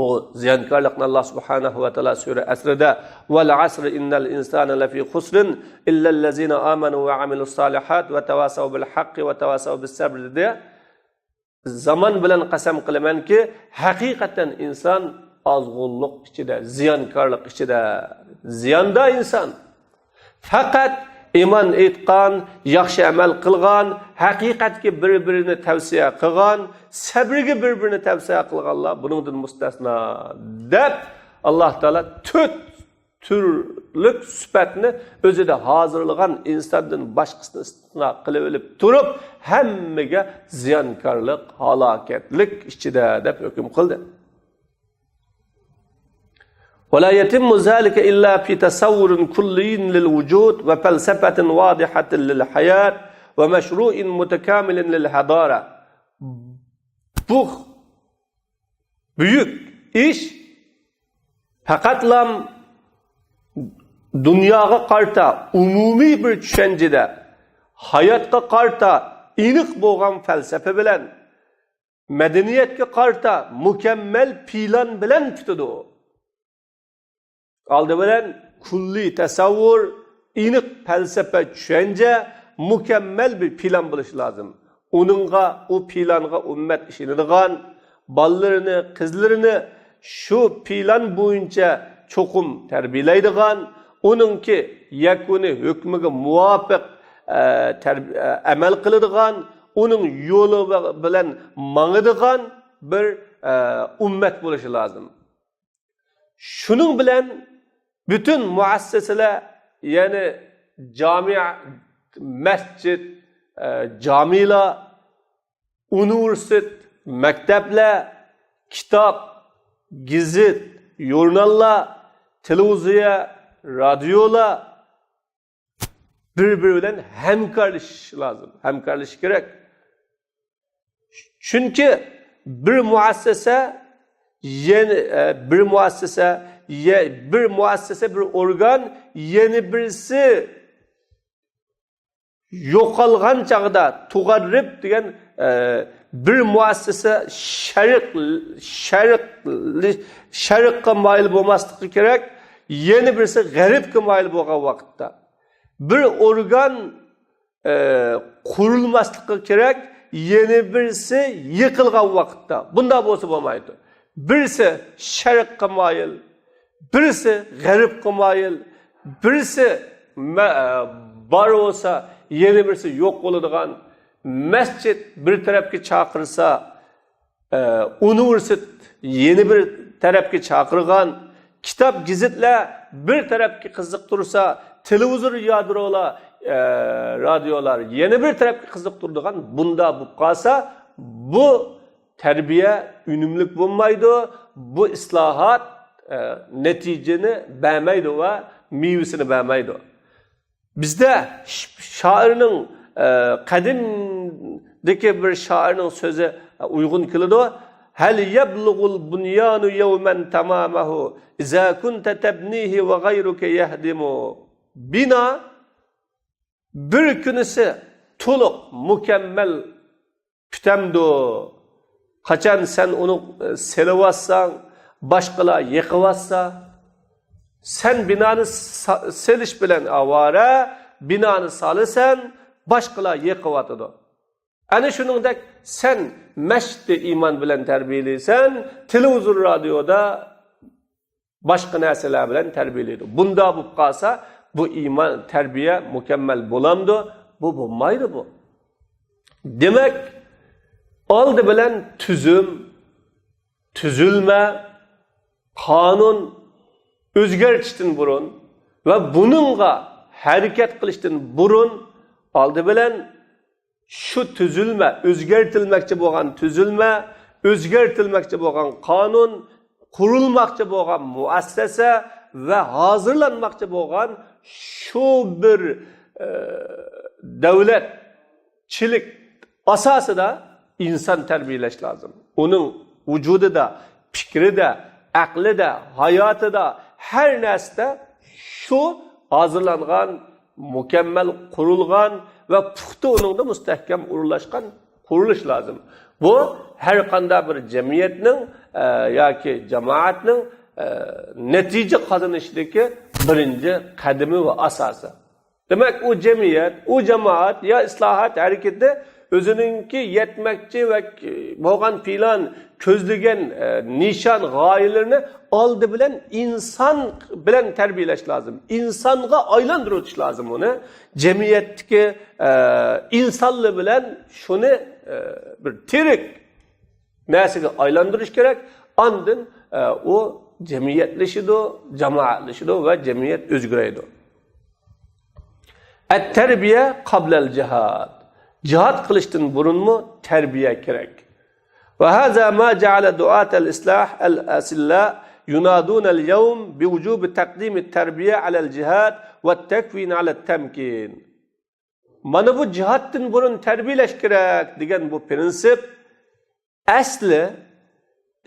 O ziyonkorlikni Alloh subhanahu va taolo sura Asrida val asr innal insana lafi khusrin illa allazina amanu va amilus solihat va tawasaw bil haqqi va tawasaw bis sabr dedi. Zaman bilan qasam qilamanki, haqiqatan inson ozg'unlik ichida, ziyonkorlik ichida, ziyonda inson. Faqat iymon etgan, yaxshi amal qilgan, haqiqatga bir-birini tavsiya qilgan, sabrga bir-birini tavsiya qilganlar buningdan mustasno deb Alloh taolo to'rt turlik sifatni o'zida hozirlagan insondan boshqasini istisno qilib olib turib, hammaga ziyonkorlik, halokatlik ichida deb hukm qildi. ولا يتم ذلك إلا في تصور كلي للوجود وفلسفة واضحة للحياة ومشروع متكامل للحضارة. Bu buyuk ish faqatlam dunyoga qarta umumiy bir tushunchada, hayotga qarta aniq bo'lgan falsafa bilan, madaniyatga qarta mukammal plan bilan tutadi. Oldi bilan kulliy tasavvur, aniq falsafa tushuncha, mukammal bir plan bo'lishi lozim. Uningga, u planga ummat ishonadigan, bolalarini, qizlarini shu plan bo'yicha cho'qim tarbiyalaydigan, uningki yakuni hukmiga muvofiq amal qiladigan, uning yo'li bilan mangadigan bir ummat bo'lishi lozim. Shuning bilan butun muassasalar, ya'ni jami, masjid, jamilar, universitet, maktablar, kitob, gazet, jurnallar, televiziya, radiolar bir biri bilan hamkorlashish lozim, hamkorlashish kerak. Chunki bir muassasa yana bir muassasa, bir muassasa, bir organ yana birisi yo'qolgan chog'da tug'arrib degan bir muassasa sharqqa moyil bo'lmasligi kerak, yana birisi g'arbga moyil bo'lgan vaqtda bir organ qurilmasligi kerak, yana birisi yiqilgan vaqtda. Bunda bo'lsa bo'lmaydi. Birisi sharqqa moyil, birisi g'arbga moyil, birisi bor bo'lsa, yana birisi yo'q bo'ladigan, masjid bir tarafga chaqirsa, universitet yana bir tarafga chaqirgan, kitob, gazetlar bir tarafga qiziqtirsa, televizor, yadrolar, radiolar yana bir tarafga qiziqtiradigan bunda bo'lib qolsa, bu tarbiya unumli bo'lmaydi, bu islohot natijani bermaydi va mevasini bermaydi. Bizda shoirning qadimdagi bir shoirning so'zi uyg'un keladi: هل يبلغ البنيان يوما تمامه إذا كنت تبنيه وغيرك يهدم. Bino bir kunisi to'liq mukammal putamdi, qachon sen uni selivotsang, boshqalar yiqiyotsa? Sen binoni selish bilan avora, binoni solasan, boshqalar yiqiyotidi. Ana shuningdek sen masjidda iymon bilan tarbiyalaysan, televizor, radioda boshqa narsalar bilan tarbiyalaydi. Bunda bo'lib qolsa, bu iymon tarbiya mukammal bo'lamdi? Bu bo'lmaydi bu. Demak, oldi bilan tuzum, tuzilma, qonun o'zgartishdan burun va buningga harakat qilishdan burun oldi bilan shu tuzilma, o'zgartirilmoqchi bo'lgan tuzilma, o'zgartirilmoqchi bo'lgan qonun, qurilmoqchi bo'lgan muassasa va hozirlanmoqchi bo'lgan shu bir davlatchilik asosida inson tarbiyalash lozim. Uning vujudida, fikrida, aqlida, hayotida, har narsada shu hozirlangan, mukammal qurilgan va puxta, uningda mustahkam o'rinlashgan qurilish lozim. Bu har qanday bir jamiyatning yoki jamoatning natija qozonishdagi birinchi qadami va asosi. Demak, u jamiyat, u jamoat yo islohot harakati o'zininki yetmoqchi va bo'lgan plan, ko'zlagan nishon g'oyalarini oldi bilan inson bilan tarbiyalash lozim. Insonga aylantirib o'tish lozim uni. Jamiyatdagi insonlar bilan shuni bir tirik narsaga aylantirish kerak. Andin u jamiyatlashidi, jamoatlashidi va jamiyat o'zgaradi. At-tarbiya qablal jihad. Jihad qilishdan burunmi tarbiya kerak. Va haza ma ja'ala du'at al-islah al-asilla yunadun al-yawm biwujub taqdim at-tarbiya ala al-jihad va at-takwin ala at-tamkin. Mana bu jihatdan burun tarbiyalash kerak degan bu prinsip asli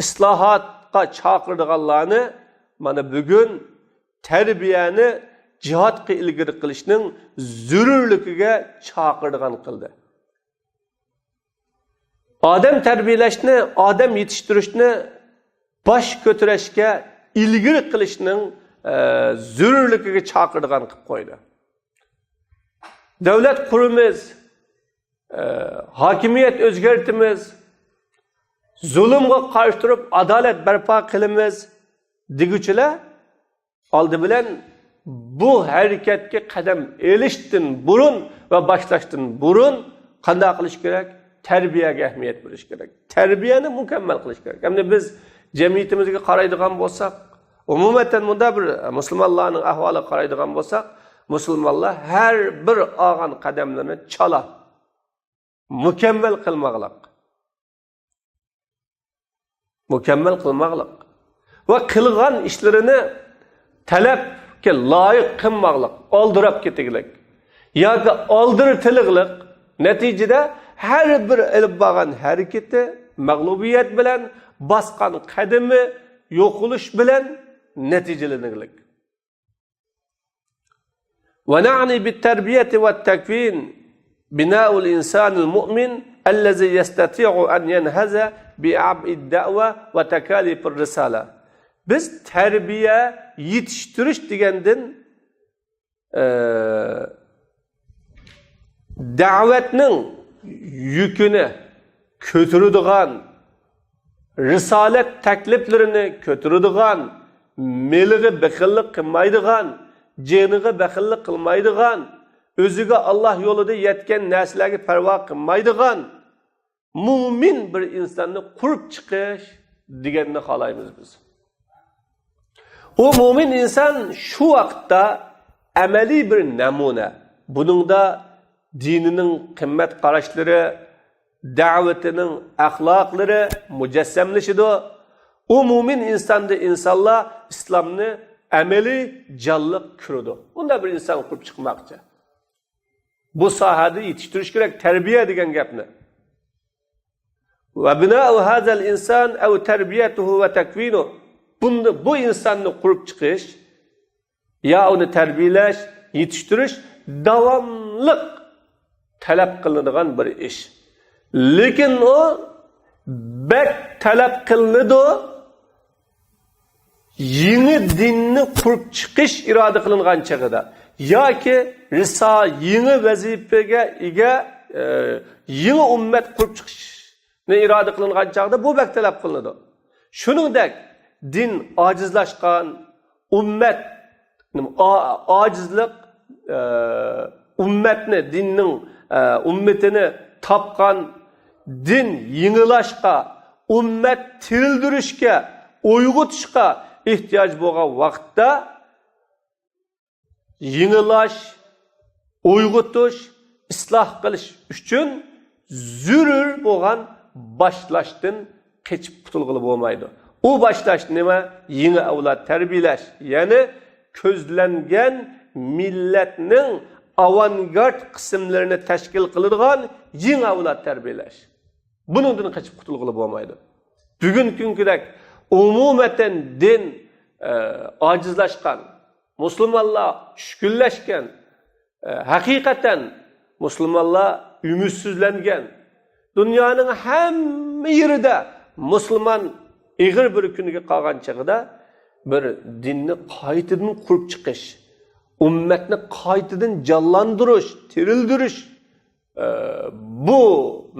islohotga chaqirdiganlarni mana bugun tarbiyani jihatga ilgari qilishning zururligiga chaqirdigan qildi. Odam tarbiyalashni, odam yetishtirishni bosh ko'tarishga ilgari qilishning zururligiga chaqirdigan qilib qo'ydi. Davlat qurimiz, hokimiyat o'zgartimiz, zulmga qarshi turib adolat barpo qilamiz deguchilar oldi bilan bu harakatga qadam elishdan burun va boshlashdan burun qanday qilish kerak? Tarbiyaga ahamiyat berish kerak. Tarbiyani mukammal qilish kerak. Endi biz jamiyatimizga qaraydigan bo'lsak, umuman bunda bir musulmonlarning ahvoliga qaraydigan bo'lsak, musulmonlar har bir olgan qadamlarini chala mukammal qilmoqliq. Mukammal qilmoqliq va qilgan ishlarini talabga loyiq qilmoqliq, oldirab ketiklik yoki oldirtiliqlik, natijada har bir ilib borgan harakati mag'lubiyat bilan, bosgan qadami yo'qolish bilan natijalanirlik. Va na'ni bit-tarbiyati wat-takvin bina'ul insanil mu'min allazi yastati'u an yanhaza bi'ab'i ad-da'wa va takalif ar-risala. Biz tarbiya yetishtirish degandan da'vatning yukini ko'taradigan, risolat takliflarini ko'taradigan, meliga baxillik qilmaydigan, jeniga baxillik qilmaydigan, o'ziga Alloh yo'lida yetgan narsalarga parvo qilmaydigan mo'min bir insonni qurib chiqish deganni xohlaymiz biz. U mo'min inson shu vaqtda amaliy bir namuna. Buningda dinining qimmat qarashlari, da'vatining axloqlari mujassamlashidi. U mo'min insonda insonlar islomni amaliy jonliq ko'radi. Bunda bir inson qurib chiqmoqchi. Bu sohada yetishtirish kerak tarbiya degan gapni. Va bina'u hazal inson aw tarbiyatuhu va takvinu. Bunda bu insonni qurib chiqish ya uni tarbiyalash, yetishtirish davomliq talab qilinadigan bir ish. Lekin u bak talab qilinadi, yangi dinni qurib chiqish iroda qilingan chog'ida yoki riso yangi vazifaga ega yangi ummat qurib chiqishni iroda qilingan chog'da bu bak talab qilinadi. Shuningdek din ojizlashgan ummat ojizlik ummatni dinning ummatini topgan din yengilashga, ummat tirildirishga, uyg'otishga ehtiyoj bo'lgan vaqtda yengilash, uyg'otish, isloh qilish uchun zarur bo'lgan boshlashdan qochib qutulg'ili bo'lmaydi. U boshlash nima? Yangi avlod tarbiyalash, ya'ni ko'zlangan millatning avangard qismlarini tashkil qiladigan yangi avlod tarbiyalash. Buningdan qochib qutulg'ili bo'lmaydi. Bugun kungidek umuman din ojizlashgan, musulmonlar tushkunlashgan, haqiqatan musulmonlar umidsizlangan, dunyoning hamma yerida musulmon ig'ir bir kuniga qolgan chog'ida bir dinni qaytadan qurib chiqish, ummatni qaytadan jonlantirish, tirildirish Bu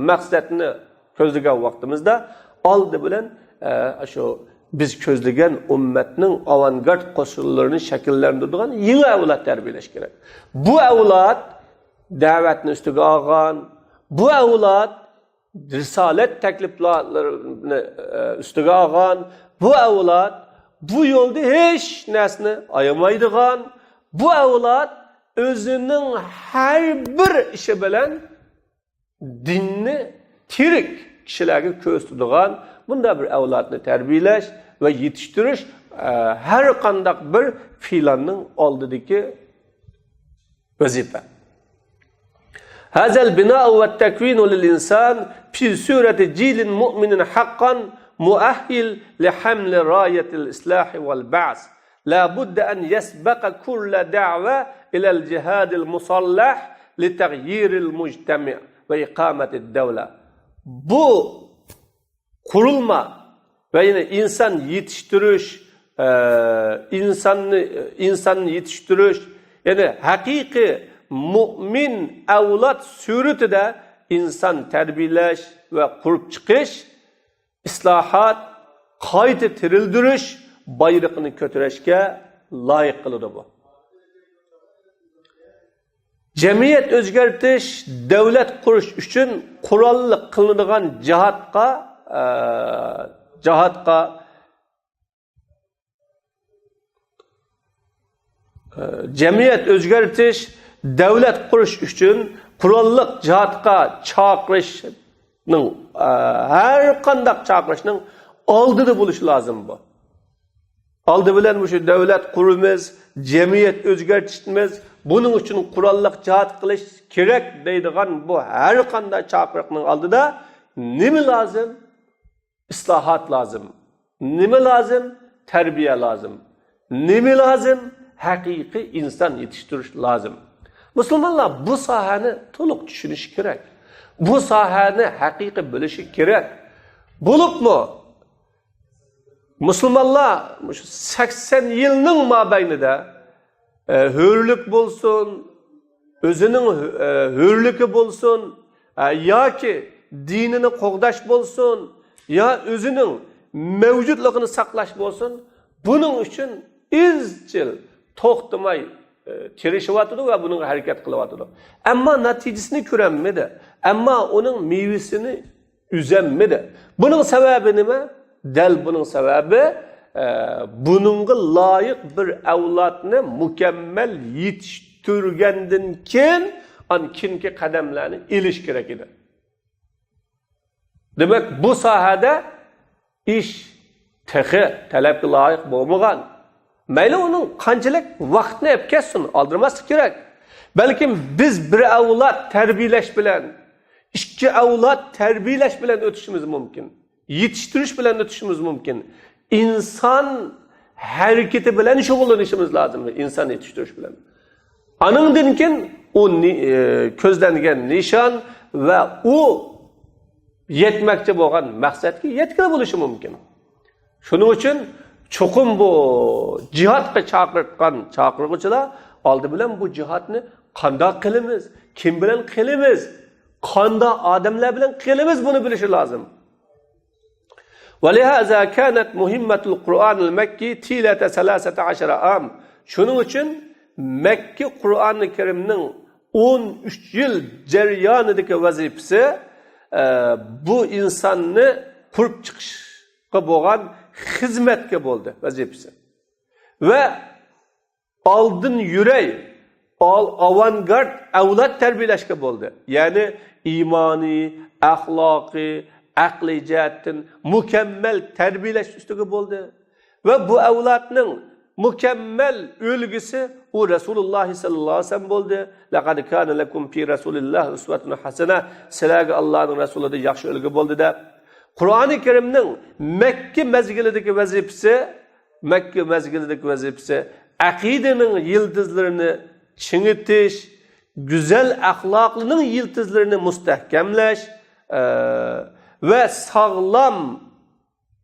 maqsadni ko'zlagan vaqtimizda oldi bilan shu biz ko'zlagan ummatning avangard qo'shinlarini shakllantiradigan yangi avlod tarbiyalash kerak. Bu avlod da'vatni ustiga olgan, bu avlod risolat takliflarini ustiga olgan, bu avlod bu yo'lda hech narsani ayamaydigan, bu avlod o'zining har bir ishi bilan dinni tirik kishilarga ko'rsatadigan bunda bir avlodni tarbiyalash va yetishtirish har qandaq bir filanning oldidagi vazifa. هذا البناء والتكوين للإنسان في سورة جيل مؤمن حقا مؤهل لحمل راية الإصلاح والبعث لا بد أن يسبق كل دعوة إلى الجهاد المصلح لتغيير المجتمع وإقامة الدولة. Bu qurilma va yine insan yetiştiriş, insanni yetiştiriş, ya'ni haqiqiy mo'min avlod suratida inson tarbiyalash va qurib chiqish, islohot, qayta tirildirish bayroqini ko'tarishga loyiq qiladi bu. Jamiyat o'zgartish, davlat qurish uchun qurolli qilinadigan jihatga jamiyat o'zgartish, davlat qurish uchun qurolliq jihatga chaqirishning, har qanday chaqirishning oldida bo'lishi lozim bu. Oldi bilan shu davlat qurimiz, jamiyat o'zgartishimiz, buning uchun qurolliq jihat qilish kerak deydigan bu har qanday chaqiriqning oldida nima lozim? Islohot lozim. Nima lozim? Tarbiya lozim. Nima lozim? Haqiqiy inson yetishtirish lozim. Musulmonlar bu sohani to'liq tushunishi kerak. Bu sohani haqiqiy bilishi kerak. Bo'libmi? Musulmonlar 80 yilning mobaynida hürlük bo'lsin, o'zining hürlüki bo'lsin, yoki dinini qo'g'dash bo'lsin, yo o'zining mavjudligini saqlash bo'lsin, buning uchun izchil to'xtamay tirishyotidi va buning harakat qilyotidi. Ammo natijasini ko'rolmadi, ammo uning mevasini uzolmadi. Buning sababi nima? Dal buning sababi buningga loyiq bir avlodni mukammal yetishtirgandan keyin an keyingi qadamlarni ilish kerak edi. Demak, bu sohada ish texi talabga loyiq bo'lmagan. Mayli uning qanchalik vaqtni olib ketsin, oldirmaslik kerak. Balkim biz bir avlod tarbiyalash bilan, ikki avlod tarbiyalash bilan o'tishimiz mumkin. Yetiştirish bilan o'tishimiz mumkin. İnsan hareketi bilan shug'ullanishimiz lozim, inson yetishtirish bilan. Aningdan keyin u ko'zlangan nishon va u yetmoqchi bo'lgan maqsadga yetkazib bo'lishi mumkin. Shuning uchun cho'qim bu jihodga chaqirgan chaqirg'uvchilar oldi bilan bu jihodni qandoq qilamiz, kim bilan qilamiz, qandoq odamlar bilan qilamiz, buni bilishi lozim. ولهذا كانت مهمة القرآن المكي تيلة 13 عام. Shuning uchun Makka Qur'oni Karimning 13 yil jarayonidagi vazifasi bu insonni qurib chiqishga bo'lgan xizmatga bo'ldi vazifasi. Va oldin yuray, avangard avlod tarbiyalashga bo'ldi. Ya'ni iymoniy, axloqiy, aqliy jihatdan mukammal tarbiyalash ustiga bo'ldi. Va bu avlodning mukammal o'lgisi u Rasululloh sallallohu alayhi vasallam bo'ldi. Laqad kana lakum fi Rasulillah uswatun hasana. Sizlarga Allohning rasulida yaxshi o'lgi bo'ldi deb. Qur'oni Karimning Makka mezgilidagi vazifasi, Makka mezgilidagi vazifasi aqidaning yildizlarini chingitish, güzel axloqning yildizlarini mustahkamlash va sog'lom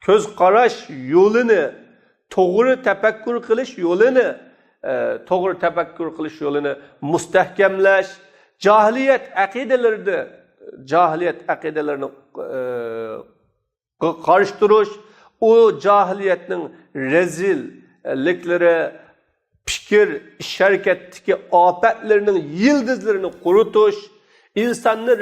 ko'z qarash yo'lini, to'g'ri tafakkur qilish yo'lini, to'g'ri tafakkur qilish yo'lini mustahkamlash, jahiliyat aqidalarini cahiliyet aqidalarini qarshi turish, o cahiliyetning rezillikleri, fikir, ish hareketdagi ofatlarning yildizlarini quritish, insonni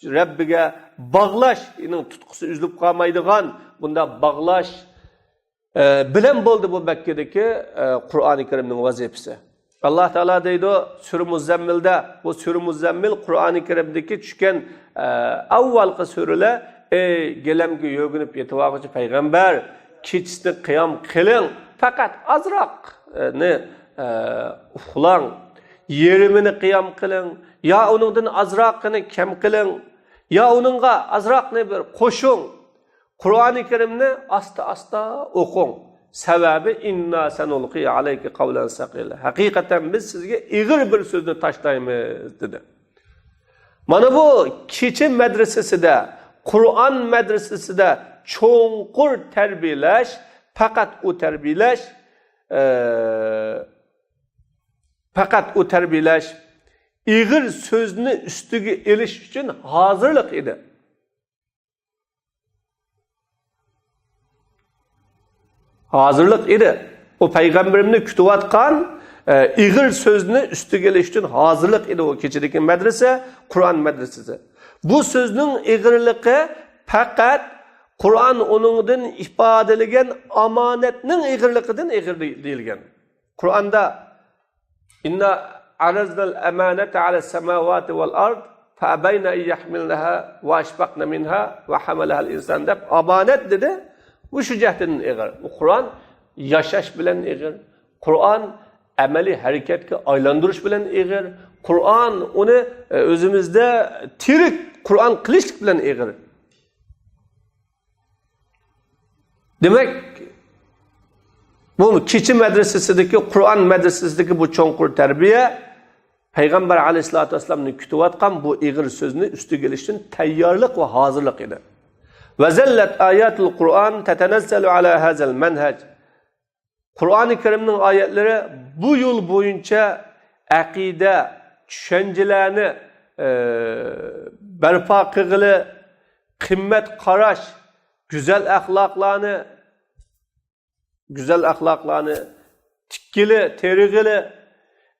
Rabbiga bog'lash, tutqusi uzilib qolmaydigan bunda bog'lash bilan bo'ldi bu Mekkadagi Qur'oni Karimning vazifasi. Allah Teala deydi Sure Muzammil'de, bu Sure Muzammil Kur'an-ı Kerim'deki tushgan avvalgi sureler, ey gelemge yo'ginib yetib peygamber, kechisini qiyam qiling, faqat azroqni uxlang, yerimini qiyam qiling, ya uningdan azroqini kam qiling, ya uningga azroqni bir qo'shing. Kur'an-ı Kerimni asta asta o'qing. Sebebi inna senulqi aleyke kavlen sakila. Hakikaten biz sizge igir bir sözünü taşlayımız dedi. Mana bu kecha medreseside, Kur'an medreseside çoğunqur terbiyeleş, fakat o terbiyeleş, fakat o terbiyeleş igir sözünü üstüge eliş için hazırlık idi. Hazırlık idi. O peygamberimni kütüvatkan igir sözünü üstü geliş için hazırlık idi o keçideki medrese, Kur'an medresesi. Bu sözünün igirligi fakat Kur'an onundan ifadelegen amanetinin igirligidan igir deyilgan. Kur'an'da inna araznal emanete ala semavati vel ard fe ebeyne en yahmilnaha ve eşfakne minha ve hamalahal insan deb amanet dedi. Bu şu cehdenin igir. Bu Kur'an yaşaş bilen igir. Kur'an ameli hareketke aylandırış bilen igir. Kur'an onu özümüzde tirik Kur'an kılıçlık bilen igir. Demek bu keçi medresesideki Kur'an medresesideki bu çoğunkur terbiye Peygamber aleyhissalatü vesselam'ın kütüvatkan bu igir sözünü üstü geliştin teyyarlık ve hazırlık idi. Ve zellet ayatul Kur'an tetenezzelu ala hazel menhec. Kur'an-ı Kerim'in ayetleri bu yol boyunca akide, düşüncelerini berpa kılgılı, kıymet karaş, güzel ahlaklarını, tikkili, terigili,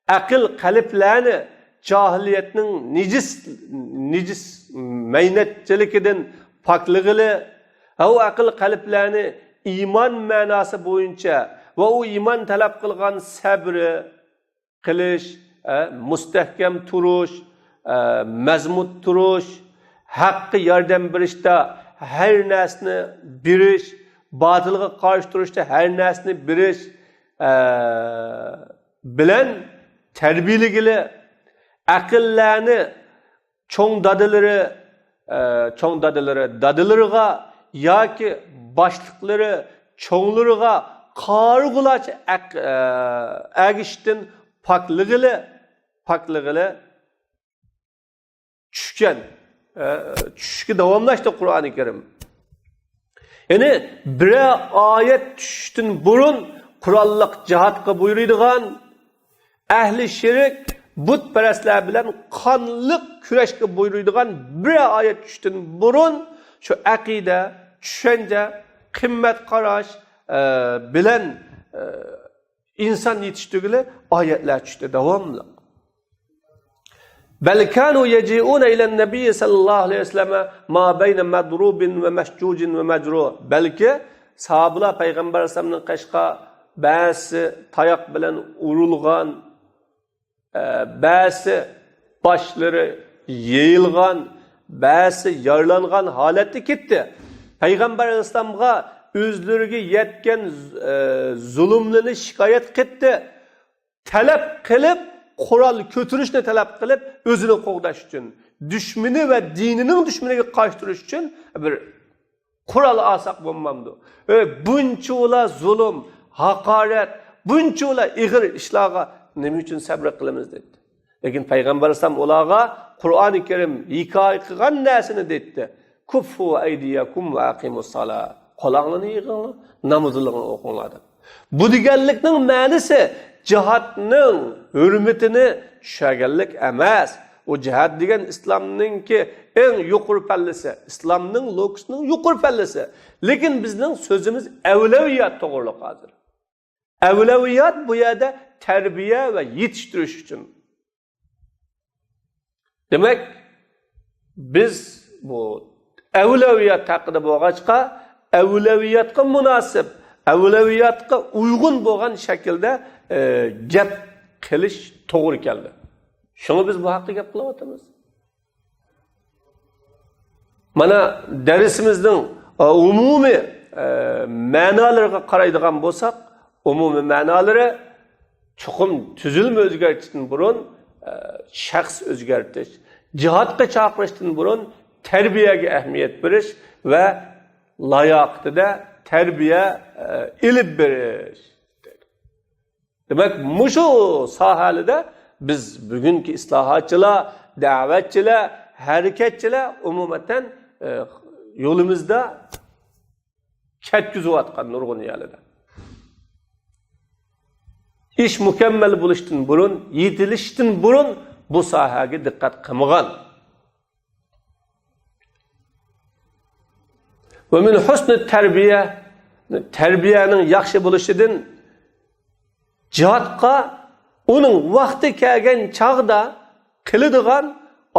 akıl kalıplarını, cahiliyetinin necis meynetçilikinden paklığını, o akıl kalıplarını iman manası boyunca ve o iman talep kılgan sabrı, kılış, müstehkem turuş, mezmut turuş, hakkı yardım berishda her narsani berish, batılga karşı turishda her narsani berish bilan terbiyeligili akıllarını çoğ dadilari dadilariga yoki boshliqlari cho'nglariga qarg'ulacha agishdan poklig'ili tushgan, tushishga davomlashdi Qur'oni Karim. Ya'ni bir oyat tushishdan burun qurolliq jihodga buyuradigan ahli shirik butparastlar bilan qonliq kurashga buyuradigan bir oyat tushishdan burun shu aqida, tushuncha, qimmat qarash bilan inson yetishtirgili oyatlar tushdi davomli. Bel kanu yeci'un ilen nebiy sallallahu aleyhi ve selleme ma beyne madrubin ve meşcucin ve mecru. Belki sahabeler Peygamber aleyhisselamın qashqa ba'si tayoq bilan urilgan, ba'si başları yeyilgan, ba'si yaralangan holatda ketdi. Peygamber aleyhisselamga o'zlariga yetgan zulmlarni shikoyat qildi. Talab qilib, qurol ko'tarishni talab qilib, o'zini qo'g'dash uchun, dushmani va dinining dushmaniga qarshi turish uchun bir qurol olsak bo'lmamdi. Buncha ular zulm, haqorat, buncha ular ig'ir ishlarga nima uchun sabr qilamiz dedi. Lekin payg'ambar alayhisalom ularga Qur'oni Karim hikoya qilgan narsani dedi. Kuffu aydiyakum va aqimus solah. Qo'linglarni yig'inglar, namozlarni o'qinglar deb. Bu deganlikning ma'nosi jihodning hurmatini tushaganlik emas. U jihad degan islomninki eng yuqori pallasi, islomning lokisining yuqori pallasi. Lekin bizning so'zimiz avlaviyat to'g'riliq hozir. Avlaviyat bu yerda tarbiya va yetishtirish uchun. Demak, biz bu avlaviyat haqida bo'lg'achqa, avlaviyatga munosib, avlaviyatga uyg'un bo'lgan shaklda gap qilish to'g'ri keldi. Shuni biz bu haqda gap qilyapmiz. Mana darsimizning umumiy ma'nolariga qaraydigan bo'lsak, umumiy ma'nolari chuqur tuzilma o'zgartishdan burun shaxs o'zgartish, jihodga chaqirishdan burun tarbiyaga ahamiyat berish va layoqatida tarbiya ilib berish. Demak, mushu sohalida biz bugungi islohotchilar, da'vatchilar, harakatchilar umuman yo'limizda ketkizayotgan nurg'un yo'lida. Ish mukammal bo'lishdan burun, yetilishdan burun bu sohaga diqqat qilmagan. Va min husni tarbiya, tarbiyaning yaxshi bo'lishidan jihodga uning vaqti kelgan chog'da qiladigan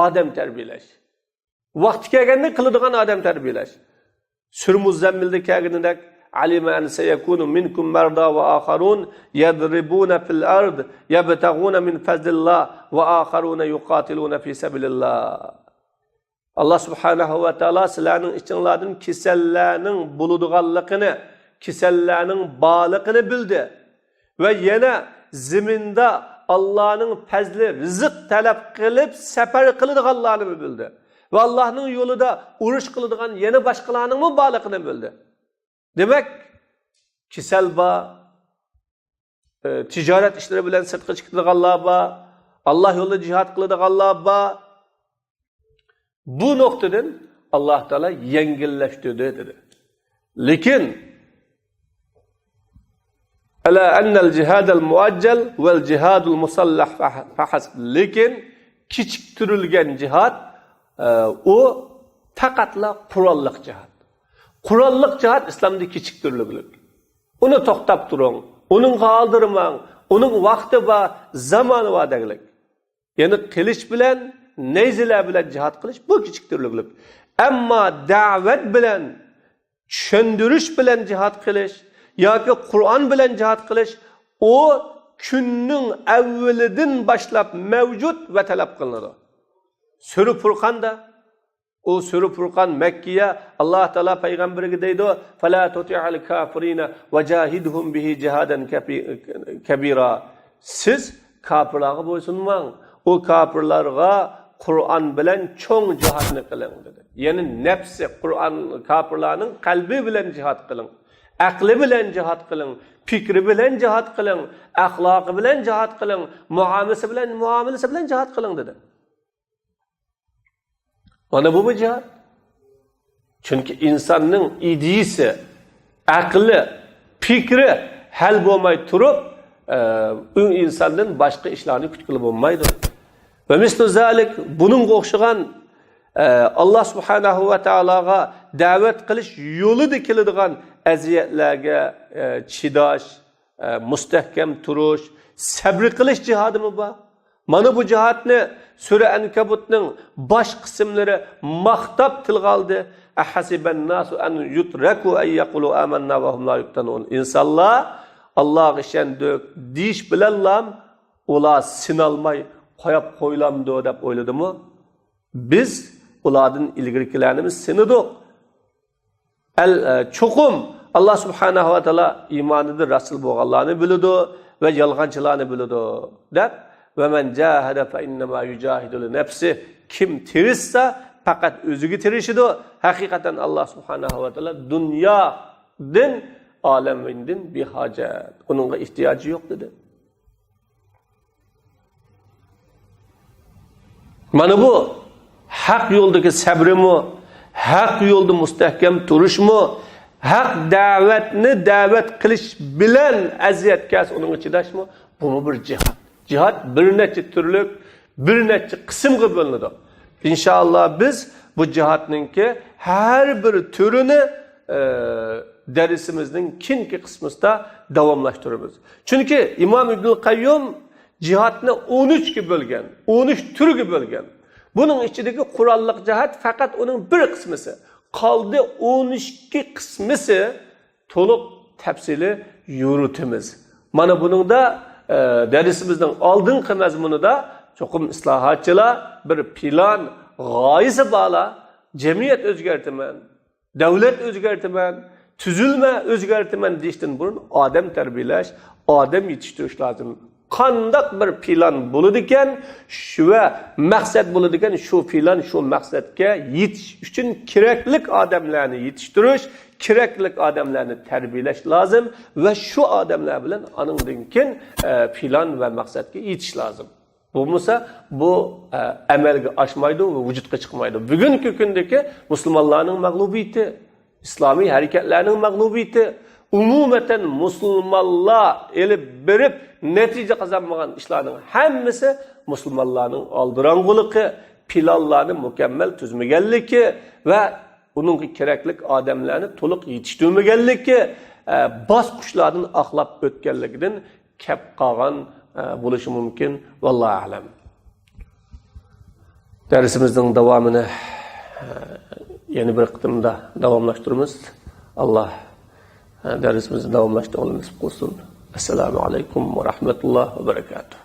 odam tarbiyalash. Vaqti kelganda qiladigan odam tarbiyalash. Sura Muzammilda kelganidek alima an sayakunu minkum marda va akharun yadribuna fil ard yabtaguna min fazlillah va akharuna yuqatiluna fi sabilillah. Alloh subhanahu va taolo sizlarning ichinglardan kasallarning bo'ladiganligini, kasallarning borligini bildi va yana ziminda Allohning fazli rizq talab qilib safar qiladiganlarni bildi. Va Allohning yo'lida urush qiladigan yana boshqalarning borligini bildi. Demak, kasal bor, tijorat ishlari bilan sirtqa chiqadiganlar bor, Alloh yo'lida jihad qiladiganlar bor. Bu nuqtadan Alloh taolo yengillashtirdi dedi. Lekin ala annal jihadal muajjal val jihadul musallah fahasb. Lekin kechiktirilgan jihad u faqatla qurolliq jihad. Qurolliq jihad islomda kechiktirilgan. Uni to'xtab turing, uning oldirmang, uning vaqti va zamoni va deglik. Ya'ni qilich bilan, nayzalar bilan jihad qilish bu kechiktirilgan. Ammo da'vat bilan, tushuntirish bilan jihad qilish yoki Qur'on bilan jihad qilish u kunning avvalidan boshlab mavjud va talab qilinadi. Sura Furqonda u Sura Furqon Makkiya Alloh taolo payg'ambariga deydi: "Fala tuti'al kafirina vajahidhum bihi jihadan kabira." Siz kofirlarga bo'ysunmang, u kofirlarga Qur'on bilan cho'ng jihadni qiling dedi. Ya'ni nafsi Qur'on kofirlarning qalbi bilan jihad qiling, aqli bilan jihad qiling, fikri bilan jihad qiling, axloqi bilan jihad qiling, muomalasi bilan jihad qiling dedi. Mana bu jihad. Chunki insonning ideyasi, aqli, fikri hal bo'lmay turib, u insondan boshqa ishlarni kutgili bo'lmaydi. Va mislu zalik buningga o'xshagan Alloh subhanahu va taologa da'vat qilish yo'lida keladigan aziyatlarga chidash, mustahkam turish, sabr qilish jihadimi bor? Mana bu jihatni Sura Ankabutning bosh qismlari maqtab tilga oldi. Ahasiban nasu an yutraku ay yaqulu amanna va hum la yuftanun. Insonlar Allohga ishondik deyish bilanlam ular sinalmay qo'yib qo'yilamdi deb o'yladimi? Biz ulardan ilgarikilarni sinadik. Cho'qim Alloh subhanahu va taolo iymonida rasul bo'lganlarni biladi va yolg'onchilarni biladi deb va man jahada fa innama yujahidu li nafsi. Kim tirishsa faqat o'ziga tirishidi. Haqiqatan Alloh subhanahu va taolo dunyodan olamidan behojat, uningga ehtiyoji yo'q dedi. Mana bu haq yo'ldagi sabrimi, haq yo'lda mustahkam turishmi, haq da'vatni da'vat qilish bilan aziyat kas uningga chidashmi? Bu bir jihad. Jihad bir necha turli, Bir necha qismga bo'linadi. Inshaalloh biz bu jihatninki har bir turini dersimizning keyingi qismida davomlashtiramiz. Chunki Imom Ibn Qayyum jihatni 13 ga bo'lgan, 13 turga bo'lgan. Buning ichidagi qurolliq jihat faqat uning bir qismisi. Qoldi 12 qismisi to'liq tafsili yuritimiz. Mana buningda dersimizning oldingi mazmunida cho'qim islohotchilar bir plan, g'oyasi bor, jamiyat o'zgartaman, davlat o'zgartaman, tuzilma o'zgartaman deyishdan burun odam tarbiyalash, odam yetishtirish lozim. Qandaq bir plan bo'ladi ekan, shu va maqsad bo'ladi ekan, shu plan, shu maqsadga yetish uchun keraklik odamlarni yetishtirish, keraklik odamlarni tarbiyalash lozim va shu odamlar bilan aningdan keyin plan va maqsadga yetish lozim. Bo'lmasa bu amalga oshmaydi va vujudga chiqmaydi. Bugungi kundagi musulmonlarning mag'lubiyati, islomiy harakatlarning mag'lubiyati, umuman musulmonlar elib berib natija qozonmagan ishlarning hammasi musulmonlarning oldirang'uligi, planlarni mukammal tuzmaganligi va uningga kerakli odamlarni to'liq yetishtirmaganligi, bosqichlardan oqlab o'tganligidan kap qolgan bo'lishi mumkin. Vallohu a'lam. Darsimizning davomini yana bir qitimda davomlashtiramiz. Alloh darsimizni davomlashtirishni nasib qilsin. Assalomu alaykum va rahmatullohi va barakatuh.